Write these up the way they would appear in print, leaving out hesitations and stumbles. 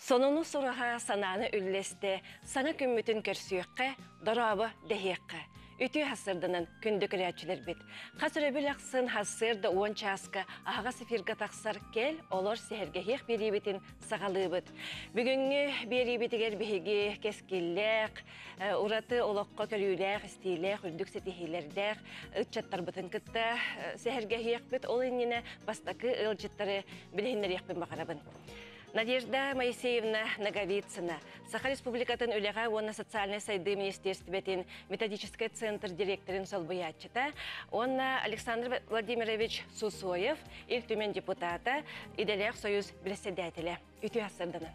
Сонуну сураһа, санааны үллэстэ, саҥа күммүтүн көрсүөххэ, дорообо дэһиэххэ. Үтүө хассырданан күндү көрөөччүлэрбит. Хас өрөбүл ахсын хассыарда 10 чааска аһаҕас эфиргэ тахсар кэл, олор сэһэргэһиэх биэриибитин саҕалыыбыт. Бүгүҥҥү биэриибитигэр биһиги кэскиллээх, ураты олоххо көрүүлээх, истиилээх, үрдүк ситиһиилэрдээх ыччаттарбытын кытта сэһэргэһиэхпит. Ол иннинэ бастакы ыалдьыттары билиһиннэриэхпин баҕарабын. Надежда Моисеевна Ноговицына, Саха Республикатын үлэҕэ уонна социальнай сайдыы министиэристибэтин методическай центр директорын солбуйааччыта уонна Александр Владимирович Сусоев, Ил Түмэн депутата, Идэлээх союз председателэ. Үтүө сарданан.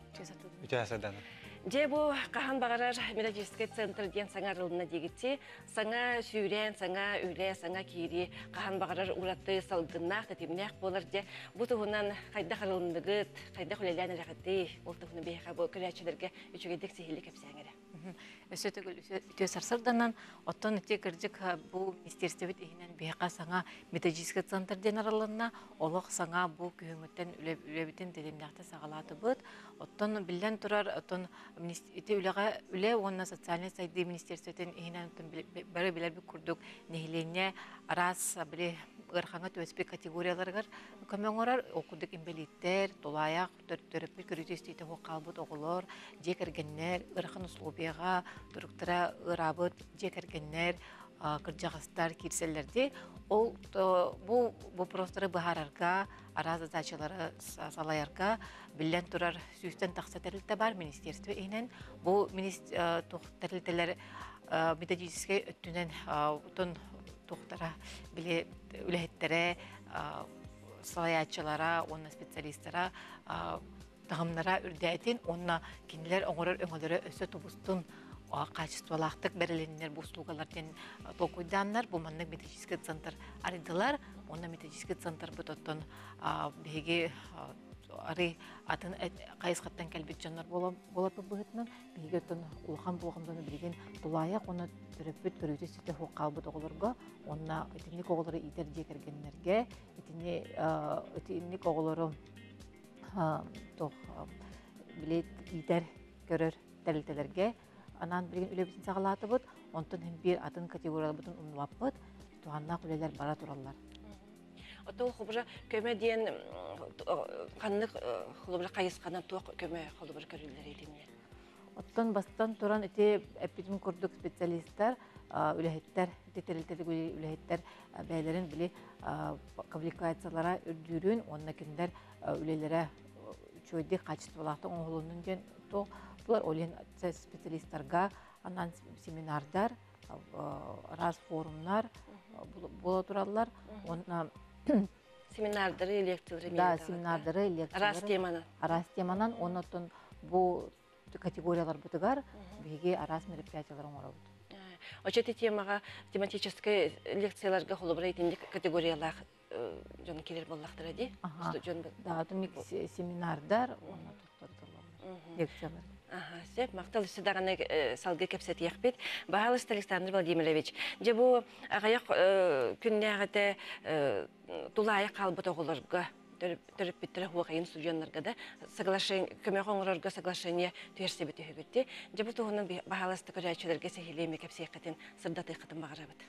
Үтүө сарданан. Дьэ бу хаһан баҕарар методическай центр диэн саҥа арылынна диэгитти. Саҥа сүүрээн, саҥа үлэ, саҥа киирии хаһан баҕарар ураты салгыннаах, тэтимнээх буолар дьэ. Бу туһунан хайдах арылынныгыт, хайдах үлэлээн эрэҕитий? Ол туһунан биһиэхэ бу көрөөччүлэргэ үчүгэйдик сиһилии кэпсээҥ эрэ. Өссө төгүл үтүө сарсырданан, оттон ити кырдьык бу министерствобит иһинэн биһиэхэ саҥа методический центр диэн арылынна. Олох саҥа бу күһүҥҥүттэн үлэбитин тэтимнээхтик саҕалаатыбыт. Оттон биллэн турар, оттон ити үлэҕэ үлэ уонна социальнай сайдыы министерствотын иһинэн бары билэрбит курдук нэһилиэнньэ араас били ыарахаҥҥа түбэспит категорияларыгар көмө оҥорор. Ол курдук инбэлииттэр, тулаайах, төрөппүт көрүүтэ-истиитэ суох хаалбыт оҕолор, дьиэ кэргэннэр, ыарахан условияҕа туруктара ыараабыт дьиэ кэргэннэр, кырдьаҕастар киирсэллэр Ол бу вопростары быһаарарга, араас задачалары салайарга биллэн турар сүүстэн тахса тэрилтэ бар министерство иһинэн бу тэрилтэлэр методическай өттүнэн туохтара били үлэһиттэрэ салайааччылара уонна специалистара таһымнара үрдээтин уонна кинилэр оҥорор өҥөлөрө өссө тубустун качестволаахтык бэрилиннэр бу услугалар диэн толкуйдааннар бу маннык методический центр арыйдылар уонна методический центрбыт оттон биһиги арый атын хайысхаттан кэлбит дьоннор буоларбыт быһыытынан биһиги оттон улахан болҕомтону билигин тулаайах уонна төрөппүт көрүүтэ ситэ суох хаалбыт оҕолорго уонна итинник оҕолору иитэр дьиэ кэргэннэргэ итини итинник оҕолору туох били иитэр көрөр тэрилтэлэргэ анаан билигин үлэбитин саҕалаатыбыт онтон иһин биир атын категорияларбытын умнубаппыт туһааннаах үлэлэр бара тураллар. Отол холобура көмө диэн ханнык холобура хайысханан туох көмө холобура көрүллэр итиннэ? Оттон бастан туран ити эппитим курдук специалистар, үлэһиттэр, ити тэрилтэлик үлэһиттэр бэйэлэрин били квалификациялара үрдүүрүн уонна кинилэр үлэлэрэ үчүгэйдик качестволаахтык оҥоһулуннун диэн туох ол иһин специалистарга анаан семинардар, араас форумнар буола тураллар уонна семинардары, лекциялары да, семинардары, лекциялары араас теманан араас теманан уонна оттон бу категорияларбытыгар биһиги араас мероприятиялар оҥоробут. Очо ити темаҕа тематическай лекцияларга холобура итинник категориялаах дьон кэлэр буоллахтара дии. Дьон да, семинардар уонна туттардылар лекциялар. Аха, сөп, махтал өссө даҕаны салгыы кэпсэтиэхпит. Баһаалыста Александр Владимирович, дьэ бу аҕыйах күннээҕитэ тулаайах хаалбыт оҕолорго төрөппүттэрэ хуохайын студеннарга да соглашение көмөҕө оҥорорго соглашение түһэрсибит үһүбүт. Дьэ бу туһунан баһаалыста көрөөччүлэргэ сиһилиэми кэпсиэххитин, сырдатыаххытын баҕарабыт.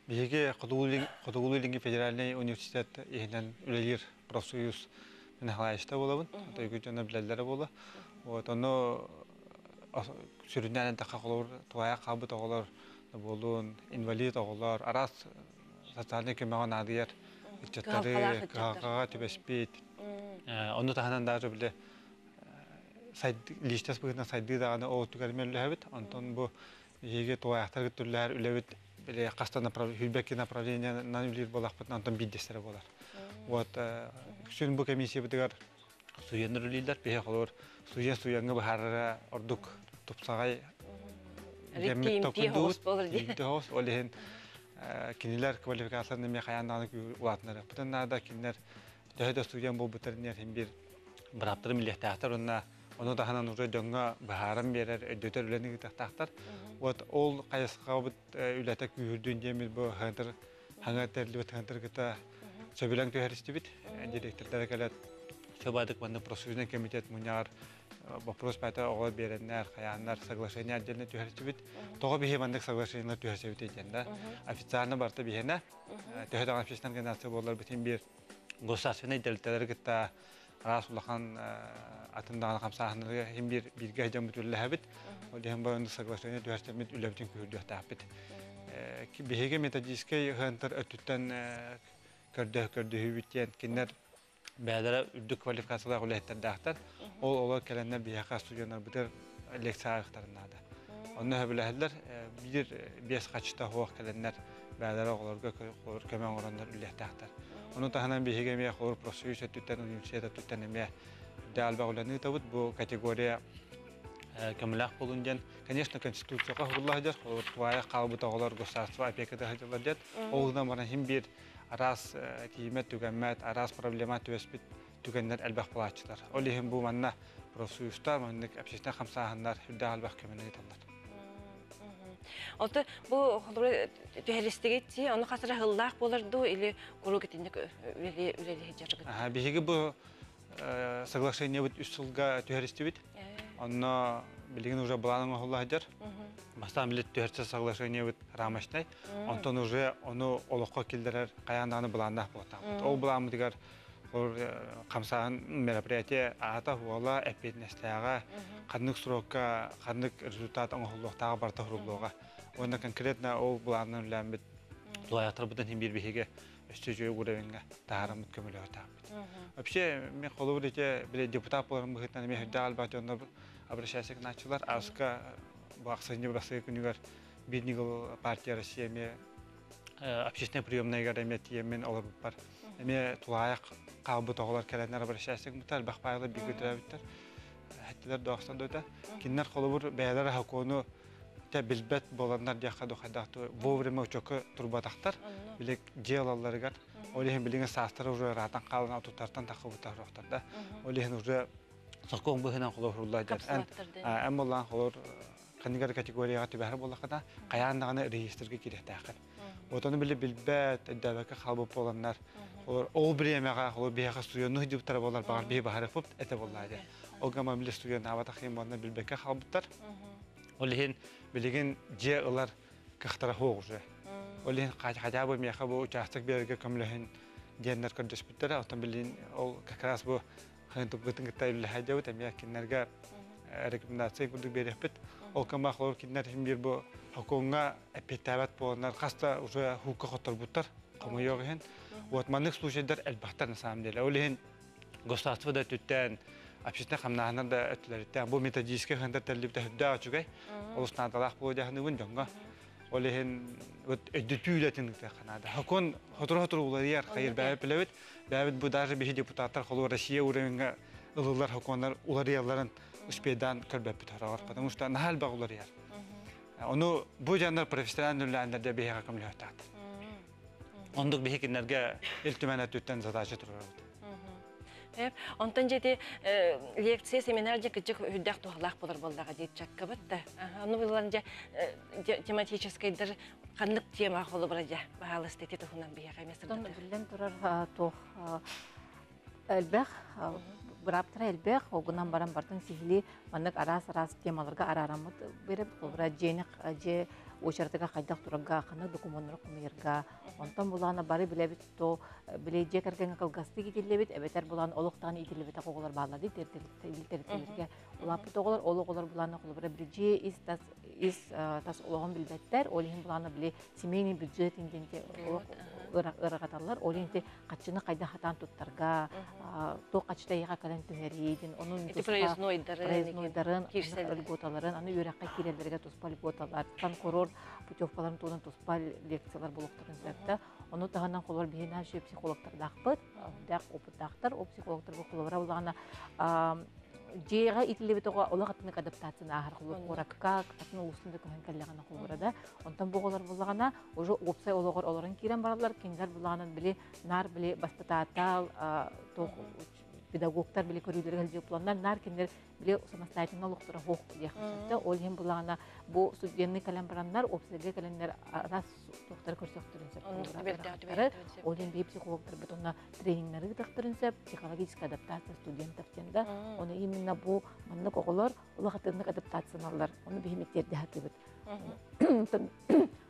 Биһиги Хотугулуу-Илиҥҥи федеральнай университет иһинэн үлэлиир профсоюз Михайловичта буолабын. Өйгү дьоно билэллэрэ буола. Вот ону сүрүннээн эттэххэ холобур тулаайах хаалбыт оҕолор буолуун, инвалид оҕолор, араас социальнай көмөҕө наадыйар ыччаттары кыһалҕаҕа түбэспит. Ону таһынан даже били личность быһыытынан сайдыы даҕаны ол өттүгэр мөллөһөбүт. Онтон бу биһиги тулаайахтарга түрлэһэр үлэбит били хаста сүүрбэкки направлениенан үлэлиир буоллахпытына онтон биирдэстэрэ буолар. Вот үксүн бу комиссиябытыгар студеннар үлэлииллэр. Биһи холобур студент студеҥҥа быһаарара ордук тупсаҕай дэммит токуйдуубут. Ол иһин кинилэр квалификацияларын эмиэ хайаан даҕаны улаатыннарыахпытын наада. Кинилэр төһө да студент буолбуттарын иһин биир бырааптарын билиэхтээхтэр уонна ону таһынан уже дьоҥҥо быһааран биэрэр, өйдөтөр үлэни ыытыахтаахтар. Вот ол хайысхабыт үлэтэ күүһүрдүн диэммит бу хаҥатыр хаҥа тэриллибит хаҥатыр кытта сөбүлэҥ түһэристибит. Директордара кэлэн Сөбадык манна профсоюзный комитет мунньаҕар вопрос баата оҕо биэрэннэр, хайааннар соглашение отдельно түһэрсибит. Тоҕо биһи маннык соглашениелар түһэрсэбит диэн да. Официально барыта биһиэнэ. Төһө даҕаны общественная организация буоллар битин биир государственнай тэрилтэлэри кытта араас улахан атын даҕаны хамсааһыннарга иһин биир бииргэ дьоммут үлэлэһэбит. Ол иһин бу соглашение түһэрсэммит үлэбитин күһүрдүөхтээхпит. Биһиги методическай ыһыантар өттүттэн көрдөһүүбүт диэн кинилэр бэйэлэрэ үрдүк квалификациялаах үлэһиттэрдээхтэр. Ол олор кэлэннэр биһиэхэ студеннарбытыгар лекция ааҕыахтарын наада. Онно сөбүлэһэллэр биир биэс хаччыта суох кэлэннэр бэйэлэрэ оҕолорго көмө оҥороннор үлэлиэхтээхтэр. Ону таһынан биһиги эмиэ холобур профсоюз өттүттэн, университет өттүттэн эмиэ үрдээх элбэх үлэни ыытабыт. Бу категория көмөлөөх буолун диэн, конечно, конституцияҕа уһулла сылдьар, холобур, тулаайах хаалбыт оҕолор государство опеката сылдьаллар диэн. Ол гынан баран иһин биир араас тиийиммэт түгэммэт, араас проблема түбэспит түгэннэр элбэх буолааччылар. Ол иһин бу манна профсоюзтар, маннык общественнай хамсааһыннар үрдээх элбэх көмөнү ыыталлар. Ото бу холобура түһэристигит ти ону хас эрэ сыллаах буолар дуу или куруук итинник үлэлии сылдьаргыт? Биһиги бу соглашениебыт үс сылга түһэристибит. Онно билигин уже былаан оҥоһулла сылдьар. Бастаан билет түһэрсэ соглашениебыт рамочнай. Онтон уже ону олоххо киллэрэр хайаан даҕаны былааннаах буолуохтаахпыт. Ол былааммытыгар хамсааһын мероприятие аата уола эппиэтинэстээҕэ, ханнык срокка, ханнык результат оҥоһуллуохтааҕа барыта суруллуоҕа. Уонна конкретно ол былаанынан үлэлээммит тулаайахтарбытын иһин биир биһиги өссө үчүгэй уровеньҥа таһаараммыт көмөлөһүөхтээхпит. Вообще, мен холобур ити били депутат буоларым быһыытынан эмиэ үрдээх элбэх дьоннор обращайся гынааччылар. Ааска бу ахсынньы бырасыйа күнүгэр биир ньыгыл партия Россия эмиэ общественный приемнайыгар эмиэ тиийэммин олорбуппар эмиэ тулаайах хаалбыт оҕолор кэлэннэр обращайся гыммыттар, элбэх баайылар бииргэ төрөөбүттэр. Эттилэр доохсон дуота. Кинилэр холобур бэйэлэрэ сокуону те билбэт буоланнар диэххэ духайдаах вовремя учуокка турбатахтар. Били дьиэ ылалларыгар ол иһин билиҥи саастара уже ыраатан хаалан отуттартан таххыбыттар сорохтор да. Ол иһин уже сокуон быһынан холобурлар эн эн боллаан холор ханныгар категорияҕа түбэһэр буоллаххына хайаан даҕаны реестргэ киириэхтээххин. Вот ону били билбэт, өйдөөбөккө хаалбыт буоланнар ол бириэмэҕэ холор биһиэхэ студенну сылдьыбыттара буолар баҕар биһи баһарыппыт этэ буоллаа диэн. Ол гынан били студеннаабатах иһин буоланнар билбэккэ хаалбыттар. Ол иһин билигин дьиэ ылар кыахтара суох уже. Ол иһин хотя бы миэхэ бу учаастак биэрэргэ көмөлөһүн диэннэр көрдөспүттэрэ. Оттон билигин ол как раз бу хантуппутун кытта үллэһэ эмиэ кинилэргэ рекомендация курдук биэриэхпит. Ол кэмэ холор кинилэр иһин биир бу хокуоҥҥа эппиэттээбэт буоланнар хаста уже хуукка хотторбуттар хомойуох иһин. Вот маннык случайдар элбэхтэр на самом деле. Ол иһин государство да өттүттэн общественный хамнааһынар да өттүлэриттэн бу методическай хантар тэрилибитэ үрдээх үчүгэй. Олус наадалаах буолуо дьаһаныбын дьоҥҥо. Ол иһин вот өйдөтүү үлэтин ыытыахха наада. Хокуон сотору-сотору уларыйар, хайыр бэйэбит билэбит. Бэйэбит бу даже биһи депутаттар холу Россия уровеньга ылыллар хокуоннар уларыйалларын успейдаан көрбөппүт хороҕор, потому что наһаа элбэх уларыйар. Ону бу дьоннор профессиональный үлэлээннэрде биһиэхэ көмөлөһүөхтээхтэр. Ондук биһи кинилэргэ Ил Түмэн өттүттэн задача туруорабыт. Онтон дьэти лекция, семинар дьэ кыдьык үрдэх туһалаах болар буоллаҕа диир чаккабыт да. Ону булан дьэ тематическайдар ханнык тема холобура дьэ баһаалыста ити туһунан биһиэхэ эмиэ сырдатар. Биллэн турар туох элбэх бырааптара элбэх огунан баран бартын сиһили маннык араас-араас темаларга араараммыт береб холобура дьиэни дьиэ уочаратыгар хайдах турарга ханнык докумуоннары хомуйарга онтон булаана бары билэбит то били дьиэ кэргэҥҥэ кылгастык иитиллибит эбэтэр булаан олохтоон иитиллибэтэх оҕолор бааллар дии тэрилтэлэргэ улааппыт оҕолор ол оҕолор булаана холобура били дьиэ ис тас ис тас олоҕун билбэттэр ол иһин булаана били семейный бюджет диэн олох ыарырҕаталлар ол иһин хаччыны хайдах хатаан туттарга туох хаччыта эйиэхэ кэлэн түһэрий диэн онун проезднойдарын льготаларын аны үөрэххэ киирэллэригэр туспа льготалар курорт путевкаларын туһунан туспа лекциялар буолуохтарын сөп да ону таһынан холобур биһиги наша психологтардаахпыт дээх опыттаахтар ол психологтарга холобура буллаҕына дьиэҕэ иитиллибит оҕо олох атыннык адаптацияны ааһар холобур куоракка атын улуустан да көһөн кэллэҕинэ холобура да онтон бу оҕолор буллаҕына уже уопсай олоҕор олорон киирэн бараллар кинилэр буллаҕынан били наар били бастатаатаал туох Педагогтар били көрүүлэргэ дьыпланнар нар кинилэр били самостоятельно олохторо хоох диэхтэ. Ол иһин булаана бу студенны кэлэн бараннар, уопсайга кэлэннэр араас туохтары көрсөхтөрүн сөп. Ол иһин биһи психологтарбыт онно тренингнары ыытахтарын сөп, психологическая адаптация студентов диэн да. Оны именно бу маннык оҕолор улахатыннык адаптацияланаллар. Оны биһи миттерде хатыбыт.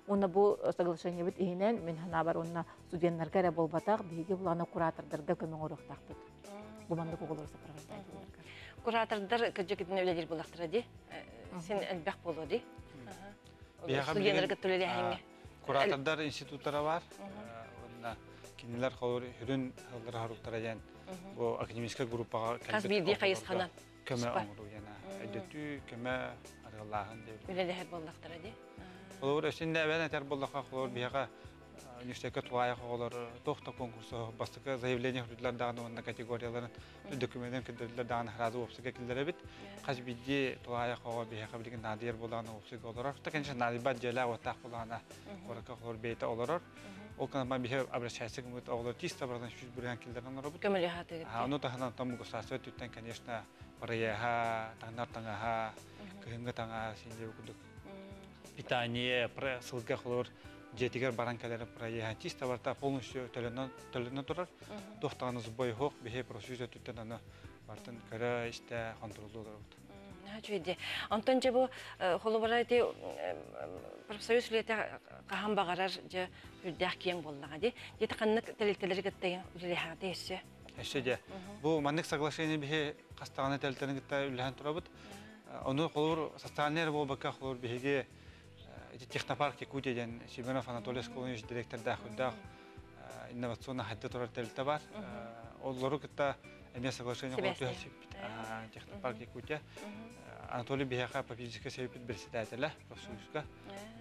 Уонна бу соглашениебыт иһинэн мин ханаабар уонна студеннарга эрэ буолбатах, биһиги булаана куратордарга көмө оҥоруохтаахпыт. Бу маннык оҕолору сопровождать. Куратордар кырдьык үлэлиир булахтара ди. Син элбэх буолуо ди. Студеннарга төлөлэһиҥҥэ. Куратордар институттара бар. Онна кинилэр холор хүрүн хыллар харуктара диэн бу академическай группаға Хас биирдии хайысханан көмө оҥоруу яна. Өйдөтүү, көмө арыаллааһын диэбит. Үлэлэһэр буоллахтара ди. Холобур, өссүндэ эбэн этэр буоллахха, холобур биһиэхэ университекка тулаайах оҕолор туох да конкурса бастакы заявление хүрдүлэр даҕаны уонна категорияларын документын көрдөрдүлэр даҕаны сразу уопсайга киллэрэбит. Хас биирдии тулаайах оҕо биһиэхэ билигин наадыйар буоллаҕына уопсайга олорор. Та, конечно, наадыйбат дьиэлээх уоттаах буоллаҕына куоракка холор бэйэтэ олорор. Ол гынан биһи обращайся гыммыт оҕолор чисто барытын 100% киллэрэн олоробут. Көмөлөһө Ону таһынан там государство өттүттэн, конечно, проеһа, таҥнар таҥаһа, кыһыҥҥы таҥаһа, син курдук питание, сылга холор дьиэтигэр баран кэлэр проеһа чисто барыта полностью төлөнө турар. Туохтаҕаны сбой хоох биһи профсоюз өттүттэн аны бартын көрө истэ контроллуу олоробут. Үчүгэй. Онтон же бу холобура ити профсоюз үлэтэ хаһан баҕарар же үрдээх киэҥ буоллаҕа ди. Дьэ ханнык тэрилтэлэри кытта үлэлэһэҕит өссө? Өссө де. Бу маннык соглашение биһи хастаҕаны тэрилтэлэрин кытта үлэлэһэн турабыт. Ону холобур социальный буолбакка холобур биһиги ити технопарк Якутия диэн Семенов Анатолий Сколович директордаах үрдээх инновационно хайда турар тэрилтэ бар. Олору кытта эмиэ соглашение түһэрсиппит. Технопарк Якутия. Анатолий биһиэхэ попечительскай совет председателя профсоюзка.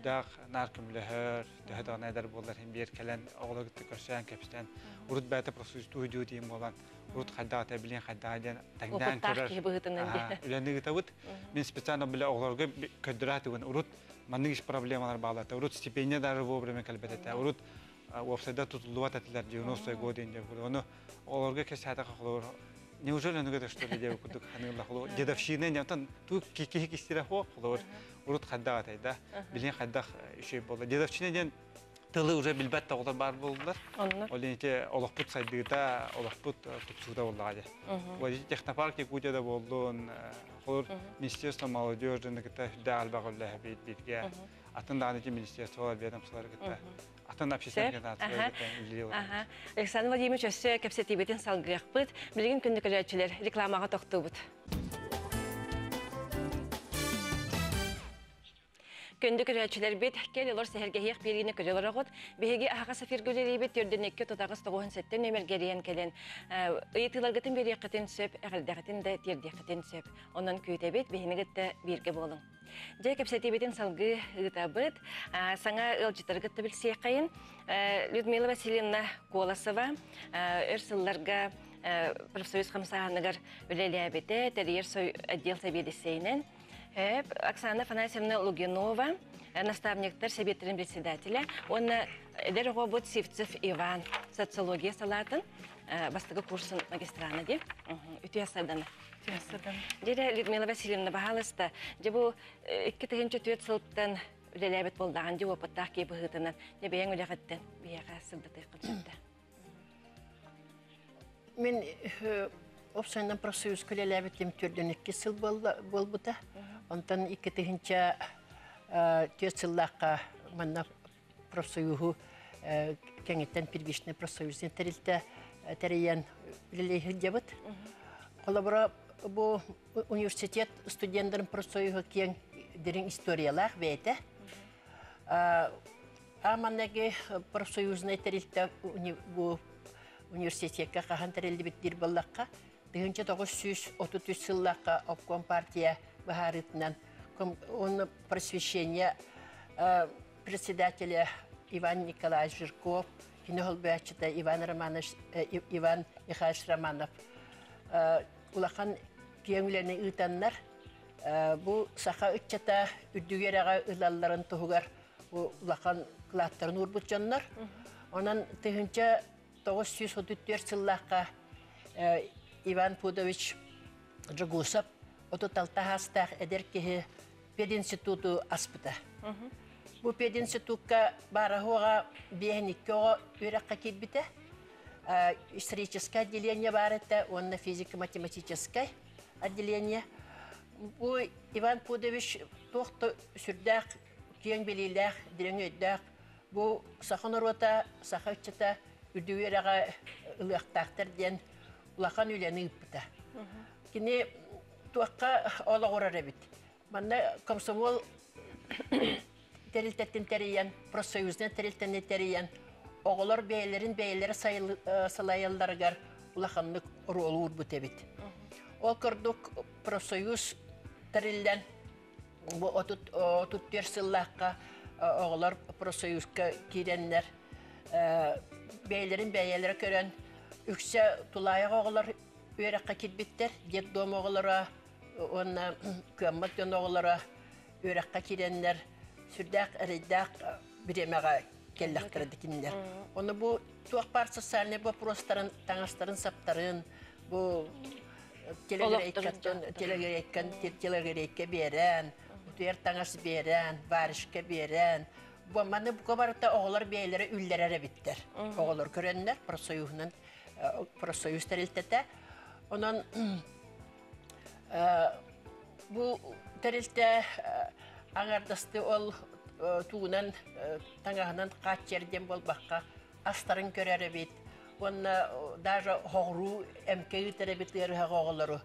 Даах нар көмөлөһөр, төһө даҕаны эдэр буоллар иһин биэр кэлэн оҕолор кытта көрсөн кэпсэтэн, урут бэйэтэ профсоюз туһу диэн буолан, урут хайдаҕа билин хайдаҕа диэн тэҥнээн көрөр. Киһи быһыытынан Үлэни ыытабыт. Мин специально билэ оҕолорго көрдөрө урут маннык ис проблемалар баалата. Урут стипендия даже вовремя кэлбэт этэ. Урут уопсайда тутуллубат этилэр 90 годы диэн. Ону оҕолорго кэсээтэ холор неужели ону это что ли деп курдук ханыылла холор дедовщина нятан ту киһи кистирэ хуох холор урут хайдах атайда билин хайдах үчүй болла дедовщина диэн тылы уже билбэт да оҕолор баар буоллулар. Ол ити олохпут сайдыыта, олохпут тупсуута боллаҕа дии. Ол технопарк Якутияда боллун, холор Министерство молодежи кытта үрдээх элбэх үллэһэ бииргэ. Атын даҕаны ити министерстволар, ведомстволар кытта атын общественный организациялар кытта үлэлии. Александр Владимирович, өссө кэпсэтиибитин салгыахпыт. Билигин күндү көрөөччүлэр рекламаҕа тохтуубут. Күндү көрөөччүлэрбит, кэл олор сэһэргэһиэх биэриини көрө олороҕут. Биһиги аһаҕас эфиргэ үлэлиибит төрдүнекке тутаҕыс 97 нөмергерийэн кэлэн ыйытыыларгытын биэриэххитин сөп, эҕэрдэҕитин да тиэрдиэххитин сөп. Онон күүтэбит, биһини кытта бииргэ буолуҥ. Дьэ кэпсэтиибитин салгыы ыытабыт. Саҥа ыалдьыттаргытта билсиэххэйин. Людмила Васильевна Колосова өр сылларга профсоюз хамсааһыныгар үлэлээбитэ, тэрийэр отдел сэбиэдиссэйинэн. Оксана Афанасьевна Лугинова, наставниктар сэбиэттэрин председателя, уонна эдэр оҕобут Сивцев Иван, социология салаатын бастакы курсун магистрана ди. Үтүө сардана. Дьэ, Людмила Васильевна, баһаалыста, дьэ бу 2004 сылтан үлэлээбит буоллаҕын дьэ опыттаах киһи быһыытынан, дьэ бэйэҥ үлэҕиттэн биһиэхэ сырдатыаххын сөптө. Мин опсайынан профсоюз үлэлээбитим 42 сыл буолбута. Онтон 2004 сыллаахха манна профсоюһу кеңеттен первичный профсоюзный тэрилтэ тэрийэн үлэлэһилдьэбит. Холобура бу университет студенттарын профсоюһу киэҥ дириҥ историялаах бэйэтэ. Аманнаги профсоюзный тэрилтэ бу университетка хаһан тэриллибит диир буоллахха, 1933 сыллаахха обком партия баһаарытынан он просвещение председателя Иван Николаевич Жирков, кини холбооччута Иван Романович, Иван Михайлович Романов улахан киэҥ үлэни ыытаннар, бу саха ыччата үрдүгерэҕэ ылалларын туһугар бу улахан кылааттарын уурбут дьоннор. Онон 1934 сыллаахха Иван Пудович Жогусов 36 саастаах эдэр киһи пединституту аспыта. Бу пединститукка баара-суоҕа 52 оҕо үөрэххэ киирбитэ. Историческое отделение баар этэ уонна физико-математическай отделение. Бу Иван Пудович туох да сүрдээх киэҥ билиилээх, дириҥ өйдөөх. Бу саха норуота, саха ыччата үрдүк үөрэҕи ылыахтаахтар диэн улахан үлэни ыыппыта. Кини туохха олоҕурар эбит. Манна комсомол тэрилтэтин тэрийэн, профсоюзнай тэрилтэни тэрийэн, оҕолор бэйэлэрин бэйэлэрэ салайалларыгар улаханнык оруолу уурбут эбит. Ол курдук профсоюз тэриллэн, бу 34 сыллаахха оҕолор профсоюзка киирэннэр, бэйэлэрин бэйэлэрэ көрөн, үксэ тулаайах оҕолор үөрэххэ киирбиттэр, детдом оҕолоро уонна кыаммат дьон оҕолоро үөрэххэ киирэннэр, сүрдээх эрэйдээх бириэмэҕэ кэллэхтэрэ да кинилэр. Ону бу туох баар социальнай боппуруостарын, таҥастарын-саптарын, бу телегрейкан телегрейка биэрэн, утуйар таҥас биэрэн, варежка биэрэн, бу маны бука барыта оҕолор бэйэлэрэ үллэрэр эбиттэр. Оҕолор көрөннөр профсоюзунан профсоюз тэрилтэтэ. Онон бу тэрилтэ аҥардасты ол тугунан таҥаһынан хааччыйар диэн буолбакка, астарын көрөр эбит. Уонна даже хоҕуруу эмкэ ыытар эбит ыарыһах оҕолору.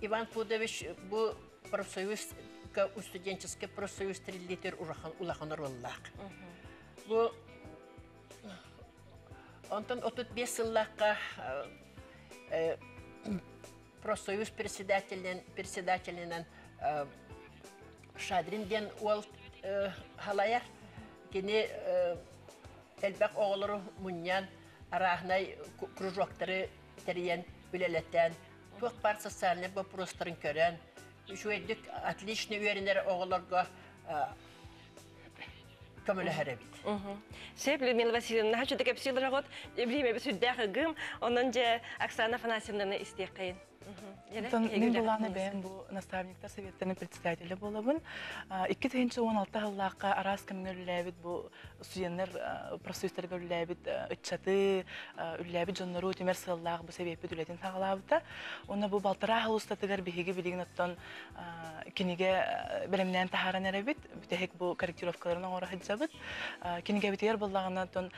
Иван Пудович бу профсоюз студенческий профсоюз тэриллиитигэр улахан оруоллаах. Бу онтон 35 сыллаахха профсоюз председателинэн Шадрин диэн уол халайар. Кини элбэх оҕолору мунньан, арааһынай кружоктары тэрийэн үлэлэтэн, туох баар социальнай боппуруостарын көрөн, үчүгэйдик отлично үөрэнэр оҕолорго көмөлөһөр эбит. Сөп, Людмила Васильевна, хочу кэпсиилэр бириэмэ сүрдээх ыгым, онон дьэ Оксана Афанасьевнаны истиэххэйин. Мин булааны бэйэм бу наставниктар советтарын председателэ буолабын. 2016 сыллаахха араас кэмҥэ үлэлээбит бу студеннар профсоюзтарга үлэлээбит ыччаты, үлэлээбит дьоннору түмэр сыаллаах бу сэбиэппит үлэтин саҕалаабыта. Уонна бу балтараа сыл устатыгар биһиги билигин оттон кинигэ бэлэмнээн таһааран эрэбит. Бүтэһик бу корректировкаларын оҥоро сылдьабыт. Кинигэбитигэр буоллаҕына оттон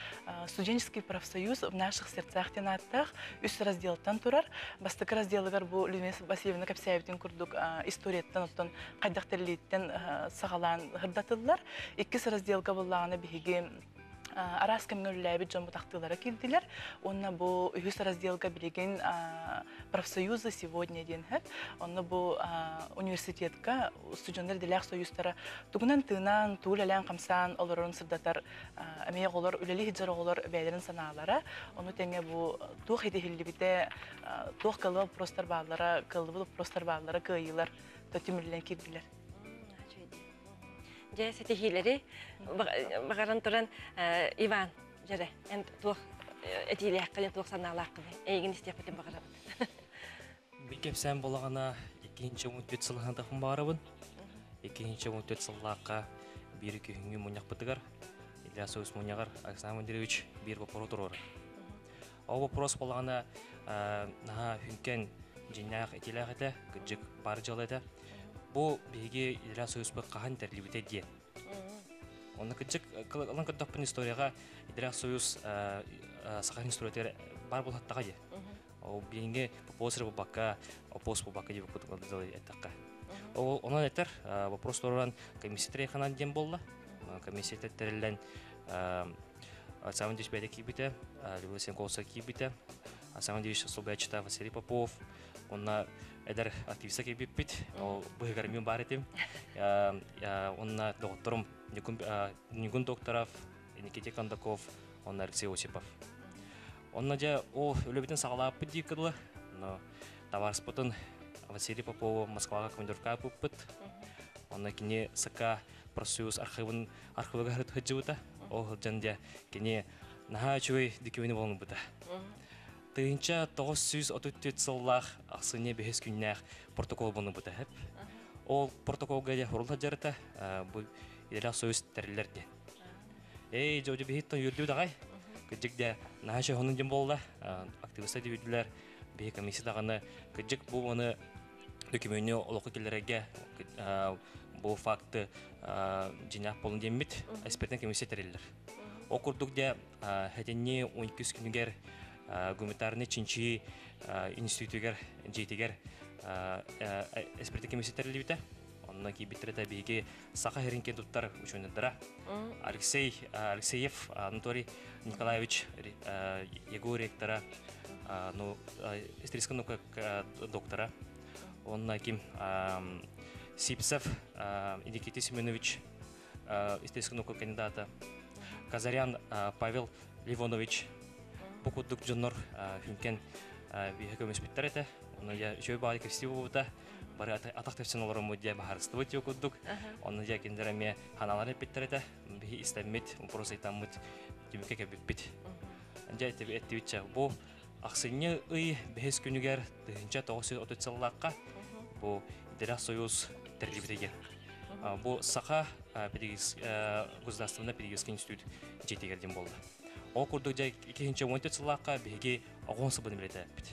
студенческий профсоюз в наших сердцах диэн ааттаах үс разделтан турар. Бастакы разделыгар бу Людмила Васильевна кэпсээбитин курдук историяттан оттон хайдах тэриллииттэн саҕалаан сырдатыллар. Иккис разделга буоллаҕына биһиги араас кэмҥэ үлэлээбит дьон бутахтыылара киирдилэр. Уонна бу үһүс разделга билигин профсоюзы сегодня диэн сөп. Онно бу университетка студенттар идэлээх союзтара тугунан тыынан, тугу үлэлээн хамсаан олорорун сырдатар эмиэ оҕолор үлэлии сылдьар оҕолор бэйэлэрин санаалара. Ону тэҥэ бу туох итиһиллибитэ, туох кылы вопростар бааллара, кыллыбыт вопростар бааллара, кыайыылар түмүллэн киирдилэр. Дьэ, ситиһиилэри баҕаран туран, Иван, дьэрэ, эн туох этиилээххин, туох санаалааххын эйигин истиэхпитин баҕарабыт. Мин кэпсээн буолаҕына 2014 сылынан тахын баарабын. 2014 сыллаахха биир күһүҥҥү мунньахпытыгар Илья Союз мунньаҕар Александр Андреевич биир вопрос туруорар. Ол вопрос буолаҕына наһаа хүнкэн дьиҥнээх этиилээх этэ, кырдьык баар дьыала этэ. Бу биһиги Илья Союзпут хаһан тэриллибитэ диэн. Онно кырдьык ылан көрдөхпүн историяҕа Илья Союз саха историятыгар баар буолаттаҕа дии. Ол билиҥҥи вопрос эрэ буолбакка, оппос буолбакка диэбит эттэххэ. Ол онон этэр вопрос туруоран комиссия тэрийханан диэн буолла. Комиссия тэриллэн Александр Андреевич бэйэтэ киирбитэ, Людмила Сенковская киирбитэ, Александр Андреевич солбуйааччыта Василий Попов, онно эдэр активиста киирбиппит, ол быһыгар мин баар этим. Онно доҕотторум Ньугун Докторов, Никита Кондаков, онно Алексей Осипов. Онно дьэ ол үлэбитин саҕалааппыт дии кыдылы. Но табаарыспытын Василий Попову Москваҕа командировка ыыппыт. Онно кини СК профсоюз архивын архивыгар сылдьыбыта. Ол сылдьан дьэ кини наһаа үчүгэй документ булбута. 1934 сыллаах ахсынньы бэһис күннээх протокол буну бутаһып. Ол протоколга дьэ хурулла жарыта бу идэлээх союз тэриллэр диэн. Эй, жожу биһиттан үөрдүү дагай. Кыдьык дэ наһаа хонун дьон буолла. Активистар дибидилер биһи комиссия даганы кыдьык бу оны документу олоху келлерге бу факты жинак болун деммит экспертный комиссия тэриллер. Ол курдук дэ хэтинни 12 күнүгер гуманитарный чинчи институтугар жейтигер экспертный комиссия тэрилибите. Онно кийбиттерete биһиги Саха херинкен туттар учуонайдара Алексей Алексеев Анатолий Николаевич ЕГУ ректора, ну, историческая наука доктора. Онна ким Сипсев Никита Семенович, историческая наука кандидата. Казарян Павел Ливонович, бу курдук дьоннор хүнкен биһи көмөспүттэр этэ. Онно я үчүгэй баҕайы кэпсии буолбута. Бары атах тэпсэн олороммут дьэ баһарыстыбыт диэ курдук. Онно дьэ кинилэр эмиэ ханааларын эппиттэр этэ. Биһи истэммит, вопрос ыйтаммыт, түмүккэ кэлбиппит. Дьэ эттибитчэ бу ахсынньы ый бэһис күнүгэр 1930 сыллаахха бу Идэлээх союз тэриллибитэ диэн. Бу Саха государственный педагогический институт дьиэтигэр диэн буолла. Ол курдук дьэ 2014 сыллаахха биһиги оҕон сылбытын билэтэппит.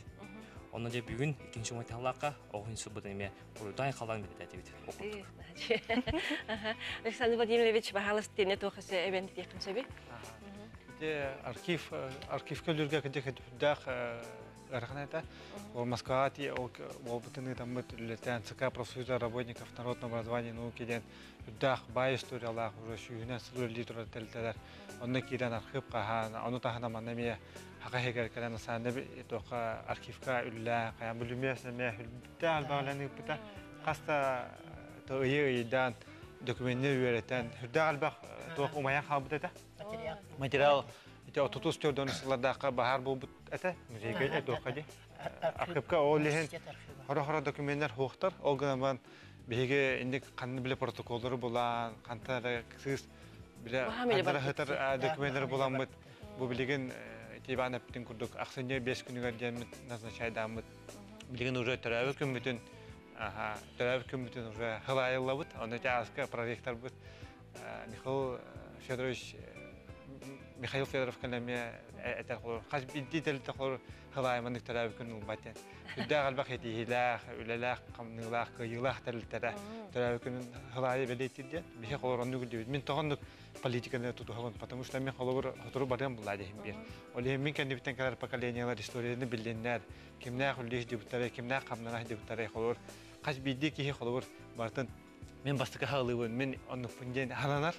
Онно дьэ бүгүн 2014 сыллаахха оҕон сылбытын эмиэ уруйдаан халаан билэтээтибит. Ол курдук. Александр Владимирович, баһаалыс тиэнэ туох өсө эбэн тиэххин сөбүй? Ити архив архивка өлөргө кыдьык үрдээх ыарахан этэ. Ол Москваҕа ти ол буолбутун ыытаммыт үлэлээн ЦК профсоюза работников народного образования и науки диэн үрдээх баай историялаах уже сүүһүнэн сыл үлэлии турар тэрилтэлэр. Онно киирэн архыып хаһаан, ону таһынан манна эмиэ хака иһигэр кэлэн асаанна туохха архивка үлэлээн хайаан бүлүмүөс эмиэ үрдээх элбэх үлэни ыыппыта. Хас да ыйы ыйдаан документны үөрэтэн үрдээх элбэх туох умайан хаалбыт этэ. Материал. Материал ити отутус төрдөн сыллардаахха баһаар буолбут этэ. Музейга туохха ди. Архивка ол иһин хоро-хоро документтар хуохтар. Ол гынан баран биһиги инник ханны биле протоколлары булан, ханта эрэ сыыс биле хантара хытар документтары буламмыт. Бу билигин Иван эптин курдук ахсынньы 5 күнүгэр диэммит назначайдааммыт. Билигин уже төрөөбүт күммүтүн төрөөбүт күммүтүн уже хылайыллабыт. Онно ааска проректорбыт Михаил Федорович Михаил Федоров кэлэмиэ этэр холор хас биирдии тэрилтэ холор хылаайманнык төрөөбүт күн ылбат диэн. Үрдээх элбэх этиһиилээх, үлэлээх, хамныылаах, кыайыылаах тэрилтэрэ төрөөбүт күнүн хылаайы бэлиэтиир диэн. Биһи холор оннук үрдүбүт. Мин тоҕоннук политиканы тутуһабын, потому что мен холобур сотору барыам булла диһим биир. Ол иһин мин кэннибиттэн кэлэр поколениялар историяны биллиннэр, кимнээх үллүс дебуттары, кимнээх хамнанах дебуттары холобур хас биирдии киһи холобур барытын мен бастакы хаалыыбын, мен оннукпун диэн хананар.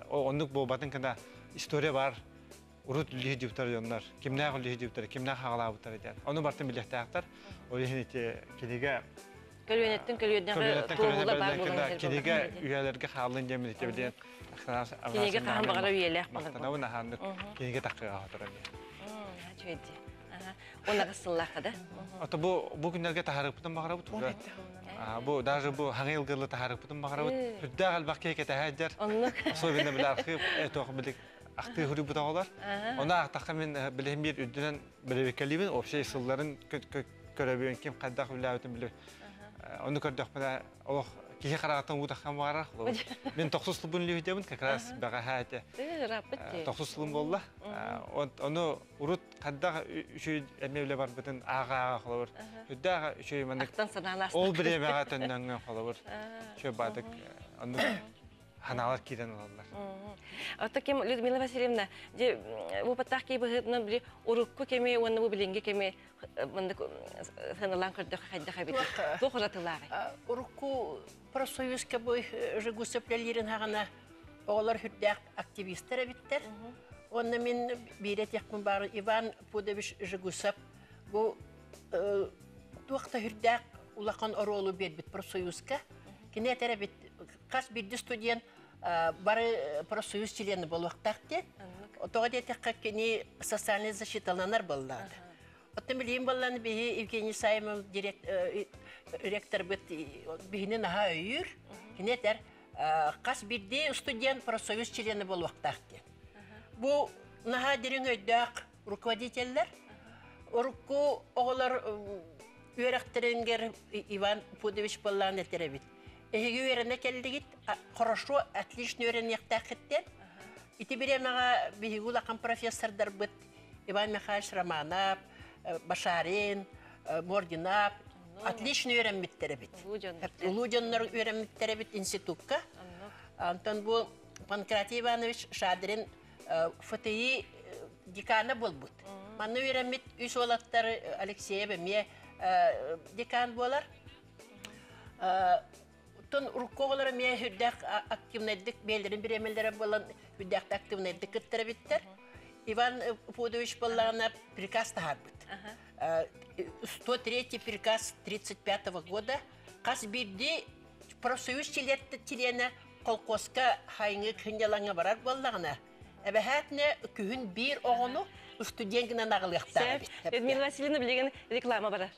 Оннук буолбатын кына история бар урут үллүһү дебуттар дьоннор, кимнээх үллүһү дебуттар, кимнээх хаалаабыттар диэн. Ону бартын билиэхтээхтэр. Ол иһин ити кинигэ Көлүөнэттэн көлүөнэҕэ туоһула баар буолан кинигэ үйэлэргэ хааллын диэн ити билиэн Кинигэ хаһан баҕара үйэлээх болар. Махтанабын аһааннык кинигэ таххыга хоторон. Чуйди. Уонна сыллаахха да. Ото бу бу күннэргэ таһаарыппытын баҕарабыт. Бу даже бу хаҥы илгылы таһаарыппытын баҕарабыт. Үрдээх элбэх киһи кэтэһээддэр. Особенно бile архив тоох билик ахтыы хуруйбут оҕолор. Оны ахтахха мен билиһин биир үрдүнэн билебиккэлиибин общий сылларын көрөбүөн ким хайдах үлээбитин биле. Оны көрдөхпүнэ олох киһи хараҕыттан уу таххан баҕарар. Мен тохсус сылбын үлүһүтебин как раз бэҕэһээ этэ. Тохсус сылым буолла. Ону урут хайдах үчүгэй эмиэ үлэ барбытын ааҕа-ааҕа холобур. Үрдээх үчүгэй маннык ол бириэмэҕэ төннөҥҥө холобур. Үчүгэй баатык оннук ханаалар киирэн ылаллар. Ото ким Людмила Васильевна, же бу паттах ки быһытынан били урукку кеми уонна бу билиҥҥи кеми мындык сыаналаан көрдөх хайдах эбит. Туох уратылааҕый? Урукку профсоюзка бу Жигусев үлэлиирин хаҕана оҕолор хүрдээх активистар эбиттэр. Онно мин биир этиэхпин баар Иван Пудович Жигусев бу туох да хүрдээх улахан оруолу биэрбит профсоюзка. Кини этэр эбит хас биирдии студент бары профсоюз члены буолуохтаах диэн. Тоҕо диэтэххэ кини социальный защиталанар буоллаҕа. Оттон билигин буоллаҕына биһи Евгений Саймов ректорбыт биһини наһаа өйүүр. Кини этэр хас биирдии студент профсоюз члены буолуохтаах диэн. Бу наһаа дириҥ өйдөөх руководителлэр. Урукку оҕолор үөрэхтэрингер Иван Пудович буоллаан этеребит. Эһиги үөрэнэ кэллигит, хорошо, отлично үөрэниэхтээххиттэн. Ити бириэмэҕэ биһиги улахан профессордарбыт Иван Михайлович Романов, Башарин, Мординап отлично үөрэммиттэр эбит. Улуу дьоннор үөрэммиттэр эбит институкка. Антон бу Панкратий Иванович Шадрин ФТИ декана буолбут. Манна үөрэммит үс уолаттар Алексеев эмиэ декан буолар. Оттон урукку оҕолор эмиэ үрдээх активнайдык бэйэлэрин бириэмэлэрэ буолан үрдээх активнайдык кыттар эбиттэр. Иван Пудович буоллаҕына приказ таһаарбыт. 103 приказ 35 года хас биирдии профсоюз чилиэнэ колхозка хайыҥы кынньалаҥҥа барар буоллаҕына, эбэһээтинэ күһүн биир оҕону студент гынан аҕалыахтаах эбит. Людмила Васильевна билигин реклама барар.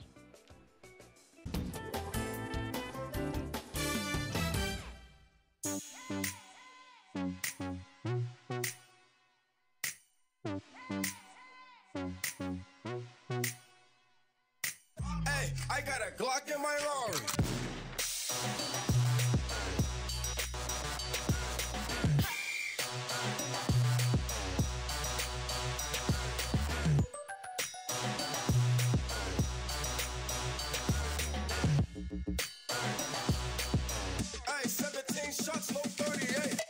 Hey, I got a Glock in my Rari. Hey, 17 shots, no 38.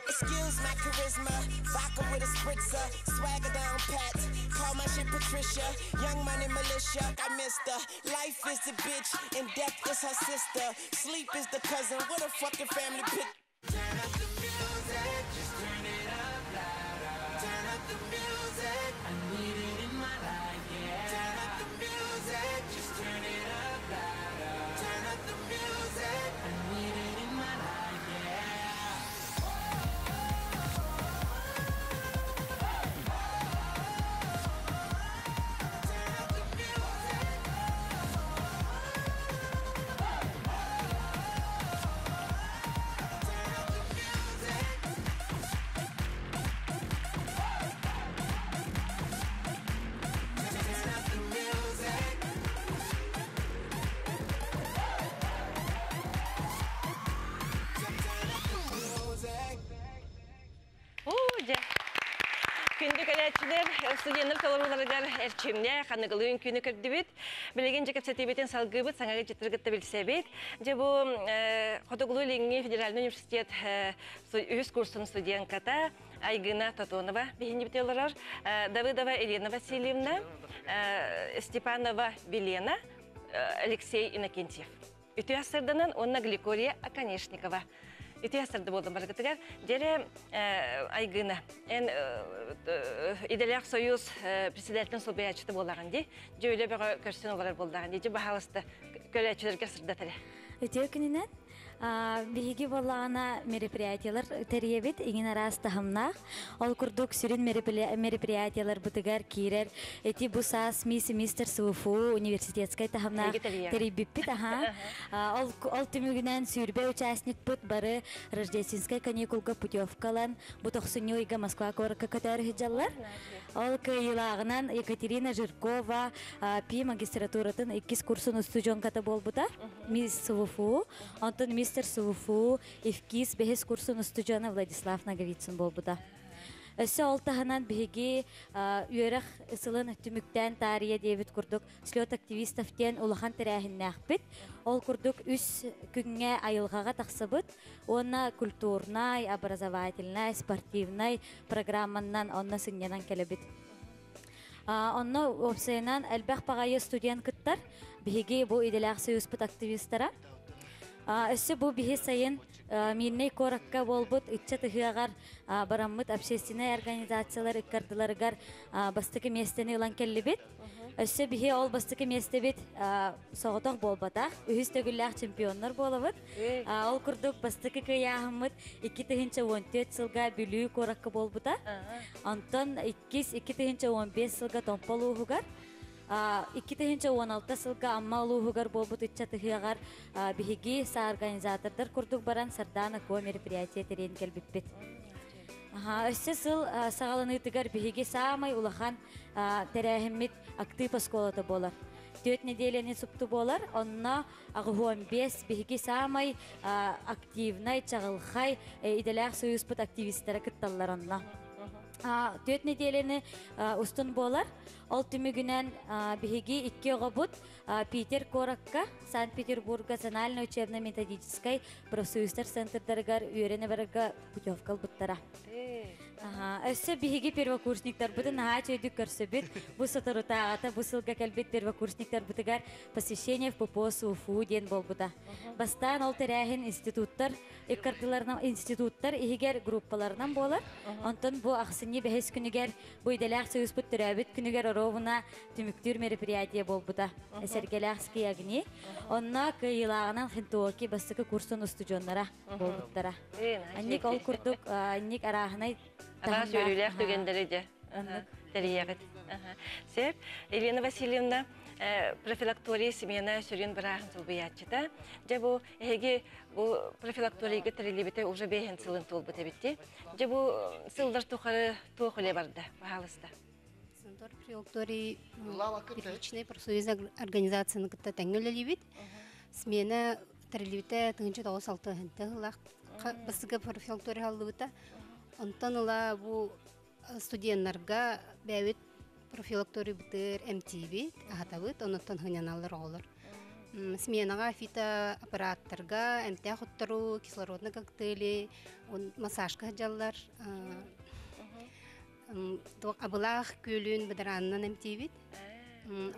Excuse my charisma, vodka with a spritzer, swagger down pat. Call my shit Patricia, young money militia. I missed her. Life is the bitch, and death is her sister. Sleep is the cousin. What a fucking family pic. Turn up the music, just turn it up louder. Turn up the music, I need it in my life, yeah. Turn up the music, just turn it up louder. Turn up the music, I need it in my life, yeah. Turn up the music. Turn up the music. Turn up the music. Turn up the music. Дьэ. Күндү көрөөччүлэр, студеннар толорууларыгар эрчимнээх, аныгылыын күнү көрдүбүт. Билигин дьэ кэпсэтиибитин салгыыбыт, саҥа дьиттэргитте билсэбит. Дьэ бу Хотугулуу Илиҥҥи федеральный университет үһүс курсун студентката Айгына Тотонова биһиннибит олорор. Давыдова Елена Васильевна, Степанова Велена, Алексей Иннокентьев. Үтүө сырданан уонна Гликория Оконешникова. Үтүө сырды болдум баргытыгар. Дере Айгына, эн Иделях союз председателин солбуйааччыта буолаҕын дии. Дьэ үлэ бөҕө көрсөн олорор буоллаҕын дии. Дьэ баһаалыста көрөөччүлэргэ сырдат эрэ. Үтүө күнүнэн биһиги буоллаҕына мероприятиялар тэрийэбит иҥин араас таһымнаах. Ол курдук сүрүн мероприятияларбытыгар киирэр эти бу саас мисс мистер СВФУ университетскай таһымнаах тэрийбиппит аха. Ол, ол түмүгүнэн сүүрбэ участникпыт бары рождественскай каникулга путевкалан бу тохсунньу ыйга Москва куоракка көтөөр сылдьаллар. Ол кыайыылааҕынан Екатерина Жиркова Пи магистратуратын иккис курсун устудьуонката буолбута. Мисс СВФУ. Онтон мистер СВФУ ИФКИС бэһис курсун устудьуона Владислав Наговицын буолбута. Өссө ол таһынан биһиги үөрэх сылын түмүктээн таарыйа диэбит курдук слет активистов диэн улахан тэрээһиннээхпит. Ол курдук үс күҥҥэ айылҕаҕа тахсыбыт уонна культурнай, образовательнай, спортивнай программаннан онно сынньанан кэлэбит. Онно уопсайынан элбэх баҕайы студент кыттар. Биһиги бу идэлээх союзпут активистара. Өссө бу биһи сайын Мирнэй куоракка буолбут ыччат ыһыаҕар бараммыт общественнай организациялар ыккардыларыгар бастакы миэстэни ылан кэллибит. Өссө биһи ол бастакы миэстэбит соҕотох буолбатах. Үһүс төгүллээх чемпионнар буолабыт. Ол курдук бастакы кыайааһыммыт 2014 сылга Бүлүү куоракка буолбута. Онтон иккис 2015 сылга Томпо улууһугар 2016 сылга Амма улууһугар буолбут ыччат ыһыаҕар биһиги организатордар курдук баран Сардаана Куо мероприятие тэрийэн кэлбиппит. Өссө сыл саҕаланыытыгар биһиги саамай улахан тэрээһиммит актыып оскуолата буолар. Түөрт нэдиэлэни супту буолар. Онно 85 биһиги саамай активнай, чаҕылхай идэлээх союзпут активистара кытталлар онно. Түөрт нэдиэлэни устун буолар. Ол түмүгүнэн биһиги икки оҕобут Питер куоракка, Санкт-Петербурга национальный учебно-методическай профсоюзтар центрдарыгар үөрэнэ барарга путевка ылбыттара. Өссө биһиги первокурсниктарбытын наһаа үчүгэйдик көрсөбүт. Бу соторутааҕыта бу сылга кэлбит первокурсниктарбытыгар посвящение в ППО СУФУ диэн буолбута. Бастаан ол тэрээһин институттар иккардыларынан институттар иһигэр группаларынан буолар. Онтон бу ахсынньы бэһис күнүгэр бу идэлээх союзпут төрөөбүт күнүгэр оруобуна түмүктүүр мероприятие буолбута. Сэргэлээхские огни. Онно кыайыылааҕынан Хинтуоки бастакы курсун устудьуоннара буолбуттара. Анник ол курдук анник арааһынай Араас үөрүүлээх түгэндэри дьэ тэрийэҕит. Сөп. Елена Васильевна, профилактория смена сүрүн бырааһын солбуйааччыта. Дьэ бу эһиги бу профилакторияга тэриллибитэ уже бэһин сылын туолбут эбитти. Дьэ бу сыллар тухары туох үлэ барда? Пожалуйста. Центр профилакторий первичный профсоюз организацияны кытта тэҥҥэ үлэлиибит. Смена тэриллибитэ тыһыынча тоҕус алта ыһыллаах бастакы профилактория аһыллыбыта. Онтон ыла бу студеннарга бэйэбит профилакторийбытыгар эмтиибит, аһатабыт, оннуттан сынньаналлар оҕолор. Сменаҕа фитоаппараттарга эмтээх оттору, кислородный коктейли, массажка сылдьаллар. Абылаах күөлүн бадараанынан эмтиибит.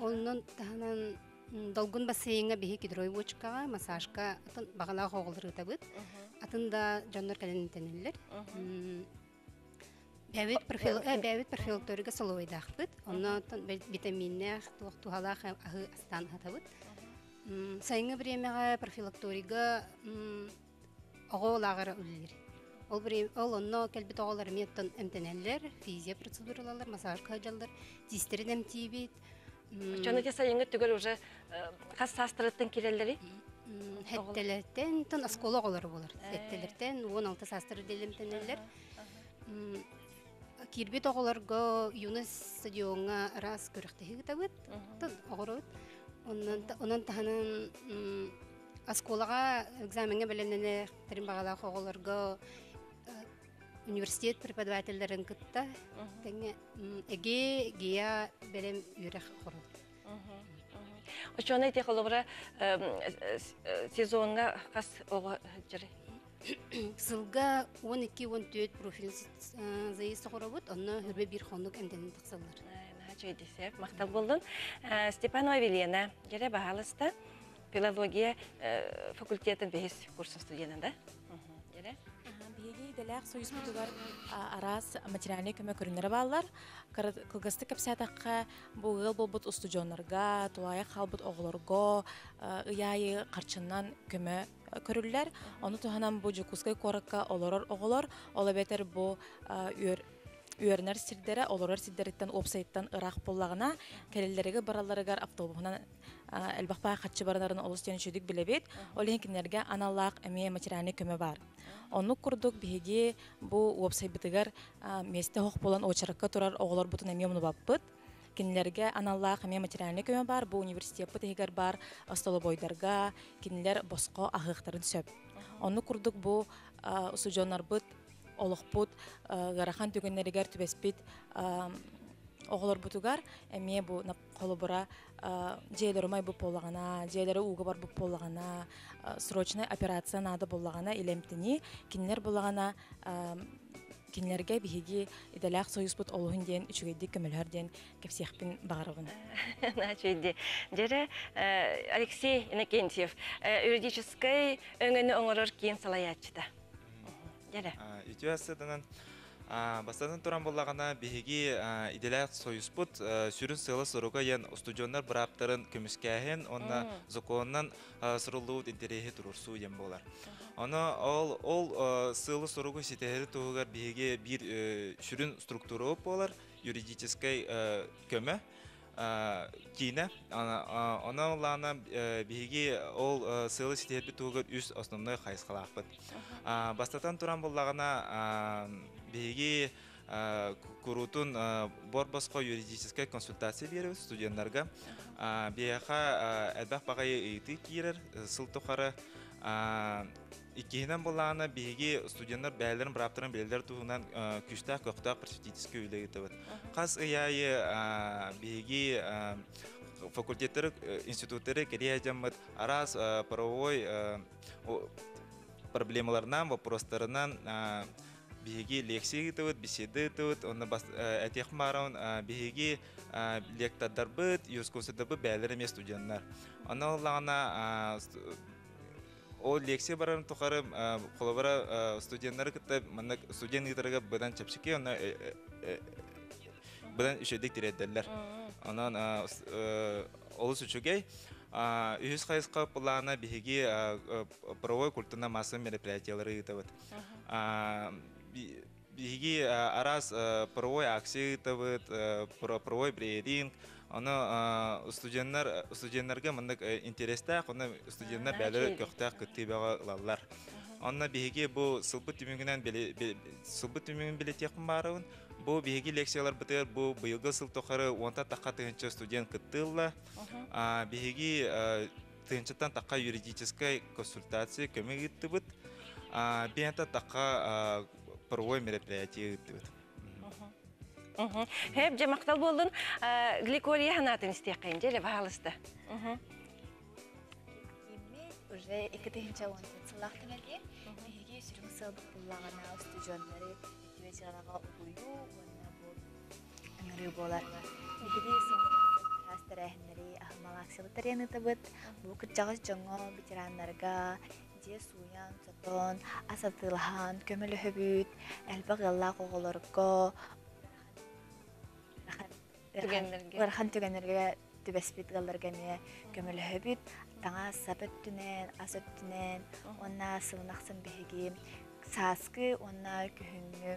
Онон таһынан долгун бассейҥа биһи кедровый бочкаҕа массажка атын баҕалаах оҕолор ыытабыт. Атын да дьоннор кэлэн эмтэнэллэр. Бэйэбит профил бэйэбит профилакторига соловойдаахпыт. Онно витаминнээх, туох туһалаах аһы астаан аһатабыт. Сайыҥҥы бириэмэҕэ профилакторига оҕо лааҕыра үлэлиир. Ол ол онно кэлбит оҕолор эмиэ оттон эмтэнэллэр, физия процедуралалар, массажка сылдьаллар, тиистэрин эмтиибит. Оччону ити сайыҥҥы түгэл уже хас саастарыттан кирэллэрий? Хэттэлэртэн, тон оскуола оҕолоро буолар. Хэттэлэртэн 16 саастары эмтэнэллэр. Киирбит оҕолорго Юность стадиоҥҥа араас күрэхтэһии ыытабыт, оҕоробут. Онон таһынан Оскуолаҕа экзамеҥҥа бэлэмнэнэ баҕалаах оҕолорго университет преподавателлэрин кытта тэҥҥэ ЭГЭ, ГИА бэлэм үөрэх оҥоробут. Оччоҕуна ити холобура сезоҥҥа хас оҕо сылдьарый? Сылга 12-14 профиль заезд оҥоробут, онно хүрбэ биир хонук эмтэнэн тахсаллар. Наһаа үчүгэй десерт. Махтал буоллун. Степанова Елена, дьэрэ баһаалыста. Филология факультетын бэһис курсун студена, да? Дьэрэ? Биһиги идэлээх союзпутугар араас материальнай көмө көрүҥнэрэ бааллар. Кылгастык кэпсээтэххэ, бу ыал буолбут устудьуоннарга, тулаайах хаалбыт оҕолорго ый аайы харчынан көмө көрүллэр. Ону туһанан бу Дьокуускай куоракка олорор оҕолор, ол эбэтэр бу үөр үөрэнэр сирдэрэ олорор сирдэриттэн уопсайыттан ыраах буоллаҕына, кэлэллэригэр баралларыгар автобуһунан элбэх баай харчы баранарын олус диэн үчүгүйдүк билэбит. Ол иһин кинилэргэ аналлаах эмиэ материальнай көмө баар. Оннук курдук биһиги бу уопсайбытыгар миэстэ оһох буолан уочаракка турар оҕолорбутун эмиэ умнубаппыт. Кинилэргэ аналлаах эмиэ материальнай көмө баар. Бу университеппыт иһигэр баар остолобуойдарга кинилэр босхо аһыахтарын сөп. Оннук курдук бу устудьуоннарбыт олохпут ыарахан түгэннэригэр түбэспит оҕолорбутугар эмиэ бу холобура дьиэлэр умайбыт буоллаҕына, дьиэлэрэ ууга барбыт буоллаҕына, срочная операция наада буоллаҕына илэмтини кинилэр буоллаҕына кинилэргэ биһиги идэлээх союзпут олуһун диэн үчүгэйдик көмөлөһөр диэн кэпсиэхпин баҕарабын. Үчүгэйди. Дьэрэ Алексей Иннокентьев юридическай өҥөнү оҥорор киин салайааччыта. Дьэрэ. Үтүө сыданан Бастатан туран буоллаҕына, биһиги идэлээх союзпут сүрүн сыала-соруга диэн устудьуоннар бырааптарын көмүскээһин уонна законунан суруллубут интэриэһи туруорсуу диэн буолар. Ону ол ол сыалы-соругу ситиһэри туһугар биһиги биир сүрүн структура буолар юридическай көмө киинэ. Онон ыллаана биһиги ол сыалы ситиһэрбит туһугар үс основной хайысхалаахпыт. Бастатан туран буллаҕына, Биһиги куруутун бор-босхо юридическай консультация биэрэбит студеннарга. Биһиэхэ элбэх баҕайы ыйытыы киирэр сыл тухары. Иккиһинэн былаана биһиги студеннар бэйэлэрин бырааптарын билэллэр туһунан күүстээх көхтөөх просветительскай үлэ ыытабыт. Хас ый аайы биһиги факультеттары, институттары кэрийэ дьаммыт араас правовой проблемаларынан, вопростарынан биһиги лекция ыытабыт, беседа ыытабыт, онно этиэх баарабын биһиги лектордарбыт, юрисконсультарбыт бэйэлэрэ эмиэ студеннар. Онно ыллаҕына ол лекция барарын тухары холобура студеннары кытта маннык студент ыытарыгар быдан чэпчэки, онно быдан үчүгэйдик тириэрдэллэр. Онон олус үчүгэй. Үһүс хайысха плана биһиги правовой культурно-массовый мероприятиялары ыытабыт. Биһиги араас правовой акция ыытабыт, правовой брейринг, Ону студеннар студеннарга маннык интерестээх, онно студеннар бэйэлэрэ көхтөөх кыттыы бөҕө ылаллар. Онно биһиги бу сылбыт түмүгүнэн сылбыт түмүгүн билэтиэхпин баарабын. Бу биһиги лекцияларбытыгар бу быйылгы сыл тухары уонтан тахха тыһыынча студент кыттыылла. Биһиги тыһыынчаттан тахха юридическай консультация көмө ыыттыбыт. Биэнтэ тахха правовой мероприятие ыыттыбыт. Хэп, дьэ махтал буоллун. Гликория ханаатын истиэххэйин, дьэ, баһаалыста. Киммит уже 2010 сыллаахтан элиэ. Биһиги сүрүн сыалбыт буллаҕына устудьуоннары үтүө дьыалаҕа угуйуу уонна бу ыҥырыы буолар. Биһиги араас тэрээһиннэри аһымал акциялар тэрийэн ыытабыт. Бу кырдьаҕас дьоҥҥо, ветераннарга дьиэ сууйан, сотон, ас атыылаһан көмөлөһөбүт. Элбэх ыаллаах оҕолорго ыарахан түгэннэргэ түбэспит ыалларга эмиэ көмөлөһөбүт. Таҥас сап өттүнэн, ас өттүнэн уонна сылын ахсын биһиги сааскы уонна күһүҥҥү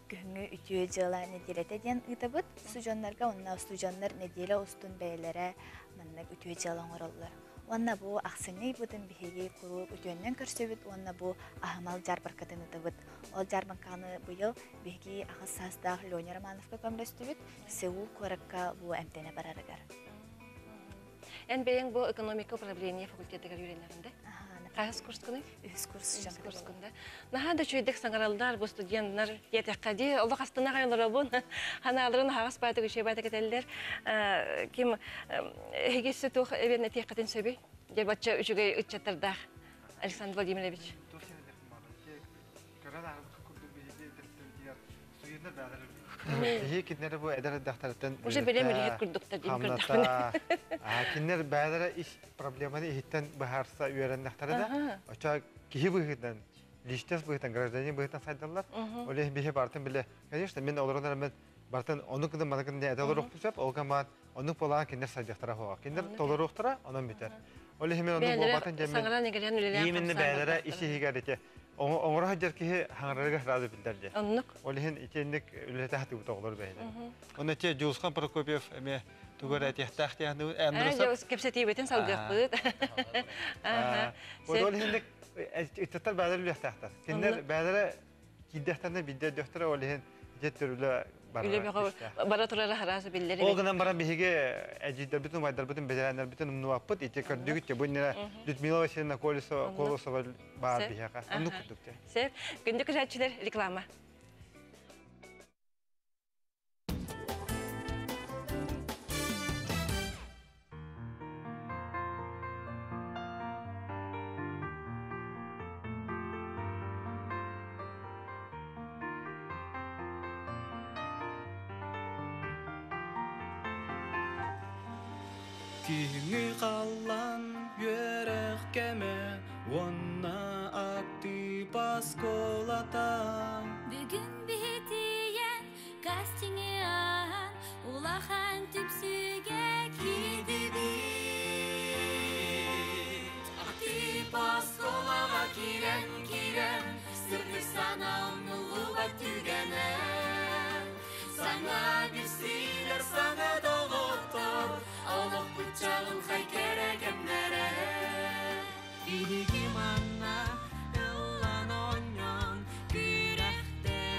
күһүҥҥү үтүө дьыала нэдиэлэтэ диэн ыытабыт устудьуоннарга уонна устудьуоннар нэдиэлэ устун бэйэлэрэ маннык үтүө дьыала оҥороллор. Уонна бу ахсынньы ыйбытын биһиги куруук үтүөннэн көрсөбүт уонна бу аһымал дьаарбаркатын ыытабыт. Ол дьаарбаҥканы быйыл биһиги аҕыс саастаах Леня Романовка көмөлөстүбүт Сеул куоракка бу эмтэнэ барарыгар. Эн бэйэҥ бу экономика управление факультетыгар үөрэнэҕин да? Хаһыс курскуный? Үһүс курс. Үһүс курскунда. Наһаа да үчүгэйдик саҥараллар бу студеннар диэтэххэ дии олох астына олоробун. Ханааларын аһаҕас баатык үчүгэй баатык этэллэр. Ким эһиги туох эбиэн этиэххитин сөбүй? Дьэ бачча үчүгэй ыччаттардаах Александр Владимирович. Биһи кинилэр бу эдэр эрдэхтэриттэн Уже билем үлэһит курдуктар диэн көрдөхпүнэ. Кинилэр бэйэлэрэ ис проблеманы иһиттэн быһаарса үөрэннэхтэрэ да, оччо киһи быһыытынан, личность быһыытынан, гражданин быһыытынан сайдаллар. Ол иһин биһи бартын биле, конечно, мин олорон эрэммин бартын онук гынан маны гынан этэ олоруохпун сөп, ол гамаан оннук буолаан кинилэр сайдыахтара хуоҕа. Кинилэр толоруохтара, онон бүтэр. Ол иһин мен оннук буолбатын диэн мен именно бэйэлэрэ ис иһигэр ити оҥоро сылдьар киһи хаҥарарыгар сразу биллэр дии. Оннук. Ол иһин итинник үлэлэтэ сатыыбыт оҕолор бэйэлэрэ. Онно те Дьулусхан Прокопьев эмиэ тугу эрэ этиэхтээх диэн Андросов. Кэпсэтиибитин салгыахпыт. Ол иһинник ыччаттар бэйэлэрэ үлэлиэхтээхтэр. Кинилэр бэйэлэрэ киирдэхтэринэ биирдэ өйдүөхтэрэ ол иһин дьэ төрүлэ бара турара хараас биллэр. Ол гынан баран биһиги эдьиийдэрбитин, убайдарбытын, бэтэрээннэрбитин умнубаппыт. Ити көрдүгүт те бу иннинэ Людмила Васильевна Колосова баар биһиэхэ. Оннук курдук те. Сөп. Күндү көрөөччүлэр реклама. Күһүҥҥү халлаан үөрэх кэмэ уонна актыып оскуолата. Бүгүн биһитийэн кастиҥы ааһан улахан түмсүүгэ киирдибит. Актыып оскуолаҕа киирэн киирэн сырдык санаа умнуллубат түгэнэ. Саҥа билсиилэр, саҥа доҕоттор, олохпут чаҕылхай кэрэ кэмнэрэ. Биһиги манна ыллан оонньоон күрэхтэһэбит.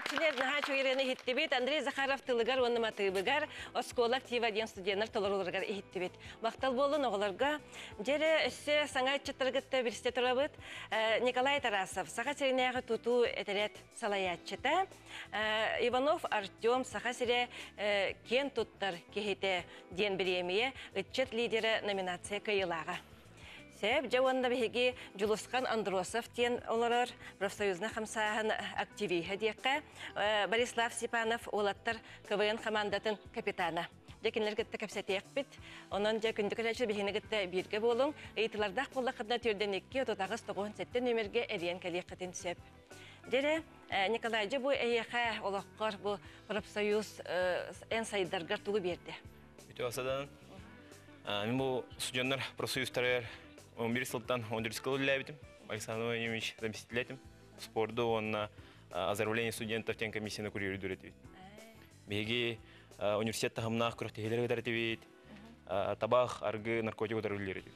көрөөччүлэр наһаа үчүгэй иһиттибит. Андрей Захаров тылыгар уонна матыыбыгар оскуола актива диэн студеннар толорууларыгар иһиттибит. Махтал буоллун оҕолорго. Дьэрэ өссө саҥа ыччаттаргытта билсэ турабыт. Николай Тарасов, Саха сиринээҕи тутуу этэрээт салайааччыта. Иванов Артем, Саха сирэ киэн туттар киһитэ диэн бириэмийэ ыччат лидерэ номинация кыайыылааҕа. Сөп, дьэ уонна биһиги Дьулусхан Андросов диэн олорор профсоюзный хамсааһын активиһа диэххэ, Борислав Степанов уолаттар КВН хамаандатын капитана. Дьэ кинилэр кытта кэпсэтиэхпит. Онон дьэ күндү кэлээччи биһигини кытта бииргэ буолуҥ. Ыйытылардаах буоллаххытына түрдэн 2 38 97 нүөмэргэ эрийэн кэлиэххитин сөп. Дьэрэ, Николай, дьэ бу эйиэхэ олоххор бу профсоюз эн сайдаргар тугу биэрдэ? Үтүө садан. Мин бу студенттар профсоюзтарыгар 11 сылтан 14 сыл үлэлээбитим. Александр Владимирович заместитель этим. Спорду уонна оздоровление студентов диэн комиссияны курьердүүр этибит. Биһиги университет таһымнаах күрэхтэһиилэри ыытар этибит. Табах, аргы, наркотик утары үлэлиир этибит.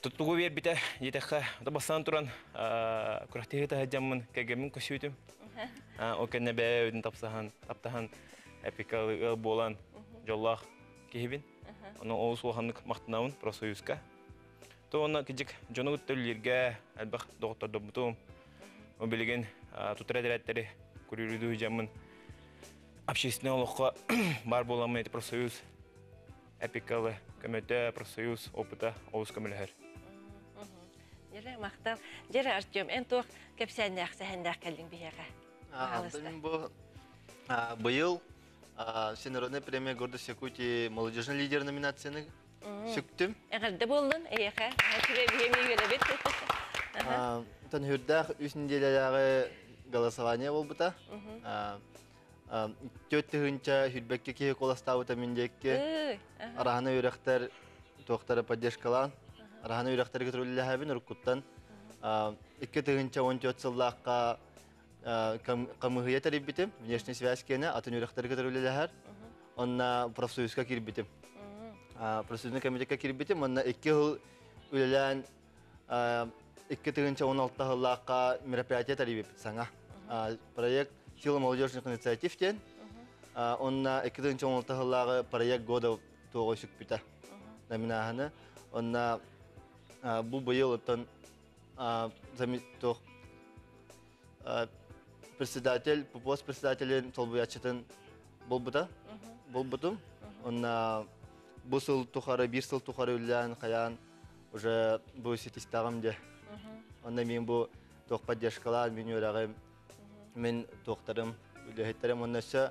Тугу биэрбитэ диэтэххэ, бастаан туран күрэхтэһии таһырдьаммын кэргэммин көсүүтүм. Ол кэннэ бэйэ-бэйэбитин тапсаһан, таптаһан эпикалы ыал буолан дьоллоох киһибин. Ону олус улаханнык махтанабын профсоюзка. То онно кыдьык дьону кытта үлэлииргэ элбэх доҕоттордоммутум. Билигин тутар этэрээттэри күрүүрүү дьаммын общественный олоххо баар буоламмын эти профсоюз эпикалы көмөтө, профсоюз опыта олус көмөлөһөр. Дьэрэ, махтал. Дьэрэ, Артем, эн туох кэпсээннээх, сэһэннээх кэллиҥ биһиэхэ? Антон бу быйыл Всенародная премия Гордость Якутии молодежный лидер номинацияны сүктүм. Эҕэрдэ буоллун, эйиэхэ. Үчүгэй биһиэми үөрэбит. Тон хүрдээх үс неделялааҕы голосование буолбута. Түөрт тыһыынча хүрбэккэ киһи куоластаабыта мин диэкки. Араһана үрэхтэр туохтара поддержкалаан. Араһана үрэхтэргэ туруллэһэбин уруккуттан. 2014 сыллаахха камыһыйа тэрийбитим. Внешняя связь киэнэ атын үрэхтэргэ туруллэһэр. Онна профсоюзка киирбитим. Профсоюзный комитетка киирбитим. Онна икки жыл үлэлээн 2016 сыллаахха мероприятие тэрийбиппит саҥа. Проект «Сила молодежных инициатив» диэн. Онна 2016 сыллааҕы проект года туоҕу сүкпүтэ. Номинаһаны. Онна бу быйыл оттон председатель, пост председателин солбуйааччытын болбута. Болбутум. Онна бу сыл тухары, биир сыл тухары үллээн, хайаан уже бу ситистаҕым де. Онна мен бу туох поддержкалаан, мин үөрэҕим, мин туохтарым, үлэһиттерим. Онна өссө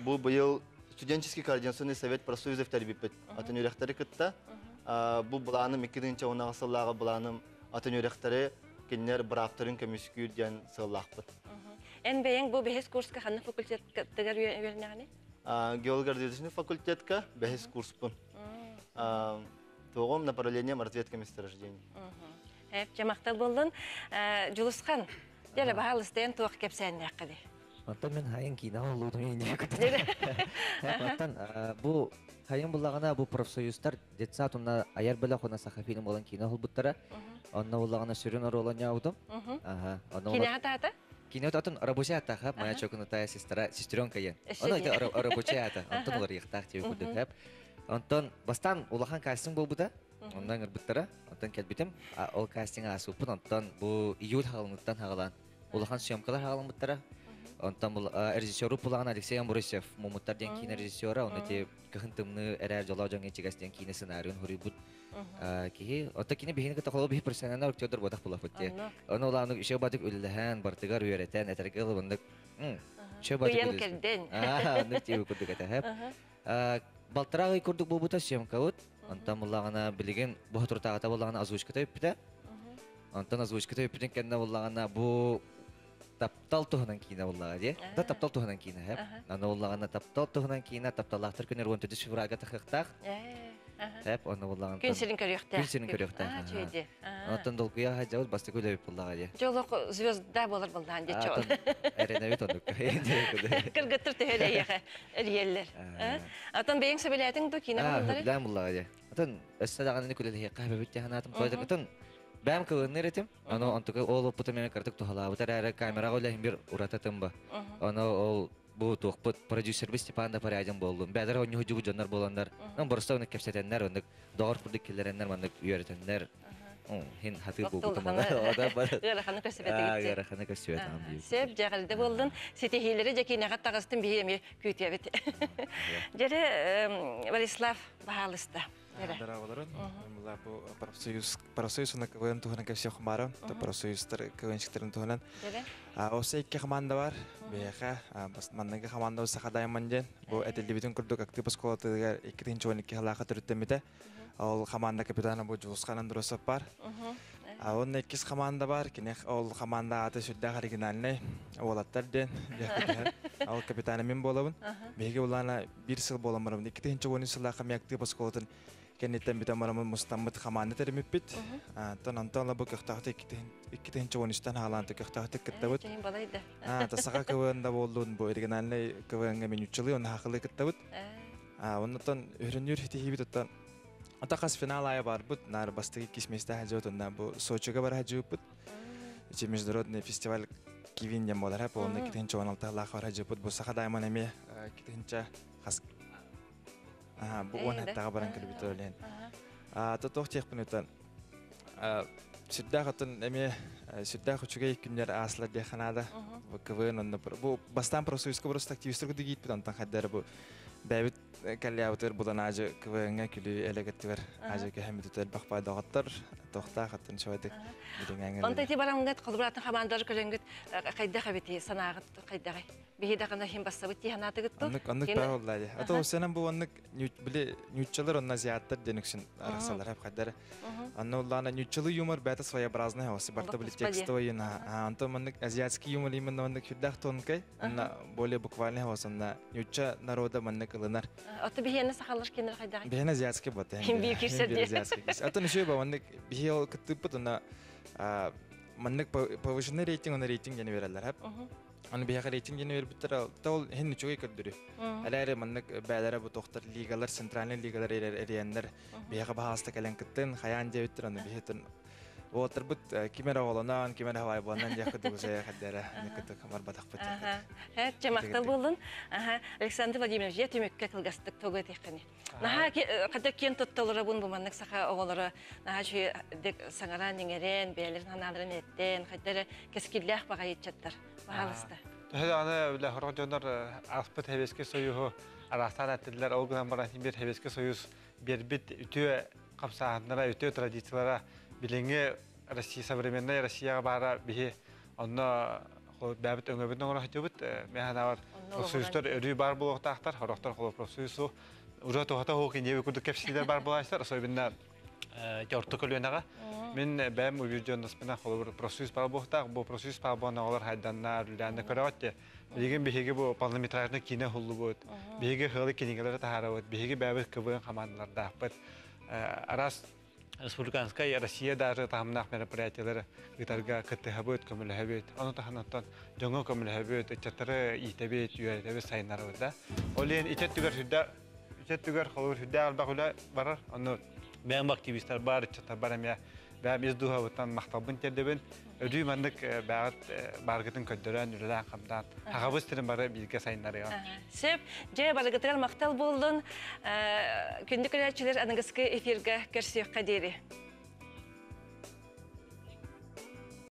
бу быйыл студенческий координационный совет профсоюзов тэрийбиппит. Атын үөрэхтэри кытта. Бу былааным 2010 сыллааҕы былааным атын үөрэхтэри кинилэр бырааптарын көмүскүүр диэн сыаллаахпыт. Эн бэйэҥ бу бэһис курска ханна факультеттыгар үөрэнэҕиний? Геолого-разведочный факультетка бэһис курспун. Туоҕум направлением разведка месторождений. Эп, махтал боллун. Жулусхан, дьэ баһаалыстайан туох кэпсээннээххиди? Онтон мен хайын киинэ олуутум инде Оттон бу хайын буллагана бу профсоюзтар детсад уна аяр бөлөх уна саха фильм болан кино холбуттара. Онно буллагана сүрүн оруолан яудум. Ага. Кине атаата? Кине атын рабочая ата, моя чокнутая сестра, сестренка ен. Оно это рабочая ата. Онтон олар яхтах тебе курдук хап. Онтон бастан улахан кастинг болбута. Ондан ырбыттара. Онтон келбитим. Ол кастинг асуппун. Онтон бу июль хагалыныттан хагалан. Улахан съемкалар хагаланбыттара. Онтон бул режиссеру пулаан Алексей Амбросев Мумуттар диэн киинэ режиссера, он эти кыһын тымны эрээр жолоо дьоҥ ичигэс диэн киинэ сценарийын хуруйбут киһи. Отто кини биһини кытта холо биһи профессиональный актердар буотах булаппыт те. Ону улааннык үчүгэй батык үлэлэһэн, бартыгар үөрэтэн, этэргэ ылыбыннык үчүгэй батык Ыйан кэрдэн. Оннук тиби курдук этэ. Балтараа ый курдук буолбута съемкабыт. Онтон буллаҕына билигин бу соторутааҕыта буллаҕына озвучката бүппүтэ. Онтон озвучката бүппүтүн кэннэ буллаҕына бу таптал туһунан киинэ буллаҕа дии. Да таптал туһунан киинэ хэп. Аны буллаҕына таптал туһунан киинэ тапталлаахтар күнүр 14 февральга тахыахтаах. Хэп, оны буллаҕын. Күн сирин көрүөхтээх. Күн сирин көрүөхтээх. Онтон долгуйа хаджабыт бастакы үлэбит буллаҕа дии. Жолох звезда болар буллаан дии чол. Эренебит оннук. Кыргыттар төһө эйиэхэ эрийэллэр. Атын бэйэҥ сөбүлээтиҥ ду киинэ буллаҕа дии. Атын өссө даҕаны күлэлиһиэххэ хэбэбит диэн санаатым. Атын Бэм кылынныр этим. Аны онтука ол оппутум эме кырдык тухалаабыт эрээри камераҕа үлэһин бир урататым ба. Аны ол бу туохпут продюсербит Степан да поряден боллун. Бэдэр онньуһу дьоннор боланнар. Ну боростуой оннук кэпсэтэннэр, оннук доҕор курдук киллэрэннэр, маннык үөрэтэннэр. Хин хатыр буолбутум. Ыараханы көрсүбэтигит. Ыараханы көрсүбэтим. Сөп дьэҕэлдэ буоллун. Ситиһиилэри дьэкиинэҕэ таҕыстым биһи эмиэ күүтүөбүт. Дьэрэ Владислав баһаалыста. Здраволорун. Мула бу профсоюз профсоюз уна КВН туһунан кэпсиэх баарым. Профсоюзтар КВНщиктерин туһунан. Оса икки команда бар. Биһиэхэ манныгы команда Саха Даймон диэн. Бу этиллибитин курдук актив оскуолатыгар 2012 сыллаахха төрүттэммитэ. Ол команда капитана бу Дьулусхан Андросов бар. Онно иккис команда бар. Кинех ол команда аты сүрдээх оригинальный уолаттар диэн. Ол капитана мин буолабын. Биһиги улаана бир сыл буолан барамын. 2013 сыллаахха ми актив оскуолатын кэнниттэн бүтэн барамын мустаммыт хамаанны тэримиппит. Антон Антон бу көхтөөхтүк 2013-тан хаалаан көхтөөхтүк кыттабыт. Та саха КВН да буоллун бу оригинальный КВН-га минутчылы онно хахылы кыттабыт. Оннотон өрүнүр хитиһибит оттон Ата хас финал айы барбыт, нар бастыгы кисместе хажыбыт, онна бу Сочига бар хажыбыт. Ичи международный фестиваль Кивин дем болар, хап, онна китинче 16 лах бар хажыбыт, бу саха дайман эме китинче хас бу он хаттаға баран кэлбит өлен. То тоох тиэхпин өтөн сүрдээх оттон эмиэ сүрдээх үчүгэй күннэр ааслар диэх ханаада. Бу КВН онно бу бастаан профсоюзка просто активистер курдук иитпит онтон хайдары бу бэйэбит кэллээбитигэр булан аажы КВН-ҥа күлүү элэгеттигэр аажы көһөммүтүт элбэх байдоҕоттор тохтаах оттон чугайдык билиҥээҥ Онто ити барамҥыт холбураатын хамаандалар көрөҥгүт хайдах эбити санааҕыт хайдаҕый? Биһи даҕаны иһин бассабыт дии санаатыгыт ту? Оннук оннук баа болла дии. Ата осенен бу оннук били ньуччалар онно азиаттар диэн үксүн арахсалар хап хайдары. Анна уллаана ньуччалы юмор бэйэтэ своеобразный оси барта били текстовый на антон маннык азиатский юмор именно маннык сүрдээх тонкай онно более буквальный онно ньучча народа маннык ылынар. Ото биһиэнэ сахалар кинер хайдаҕый? Биһиэнэ азиатский бот. Хим биир кирсер дии. Атын үчүгэй ба маннык биһи ол кыттыыппыт онно маннык повышенный рейтинг онно рейтинг диэн берэллэр хап. Аны биһиэхэ рейтинг диэн биэрбиттэр, ол иһин үчүгэй көрдөрүү. Элээри маннык бээлэрэ бу тохтор лигалар, центральный лигалар эрийэннэр биһиэхэ баһааста кэлэн кыттын, хайаан диэбиттэр, аны биһиэтин уолаттарбыт ким эрэ оҕолонон, ким эрэ хабайбонан диэх курдук усайа хаддара кытык барбатахпыт. Чэ махтал буоллун. Александр Владимирович, я түмүккэ кылгастык тугу этиэххини. Наһаа хата киэн тутталарабын бу маннык саха оҕолоро наһаа үчүгэй саҥаран иҥэрэн, бэйэлэрин санааларын эттэн, хайда эрэ кэскиллээх баҕайы ыччаттар. Баһаалыста. Төһө даҕаны бile сорох дьоннор ааспыт Сэбиэскэй Союһу араастаан эттилэр, ол гынан баран биир Сэбиэскэй Союз биэрбит үтүө хамсааһыннара, үтүө традициялара билиҥҥи Россия, современная Россияҕа баара биһи онно бэйэбит өҥөбүт оҥоро сылдьыбыт. Мен санаабар профсоюзтар өрүү баар буолуохтаахтар, сорохтор холо профсоюзу уже туһата суох киниэби курдук кэпсиилэр бар буолаачтар, особенно орто көлүөнэҕэ. Мин бэйэм убежденностьпына холобур профсоюз баар буолуохтаах, бу профсоюз баар буолан оҕолор хайданнар, үлээннэ көрөҕүт дии. Билигин биһиги бу полнометражный киинэ уһуллубут, биһиги ыалы кинигэлэри таһаарабыт, биһиги бэйэбит КВН хамаандалардаахпыт. Араас республиканскай Россия даже таһымнаах мероприятиялары ыытарга кыттыһабыт, көмөлөһөбүт. Ону таһынан дьоҥҥо көмөлөһөбүт, ыччаттары иитэбит, үөрэтэбит, сайыннарабыт да. Ол иһин ити өттүгэр сүрдээх ити өттүгэр холобур сүрдээх элбэх үлэ барар. Ону бэйэм активистар бар, ыччаттар бар эмиэ бэйэм ис дууһабыттан махталбын тиэрдэбин. Өрүү маннык бэҕэт бааргытын көрдөрөн, үлэлээн-хамнаан, хахабыс сирин бары бииргэ сайыннарыаҕын. Сөп. Дьэ, барыгытыгар махтал буоллун. Күндү көрөөччүлэр аныгыскы эфиргэ көрсүөххэ диэри.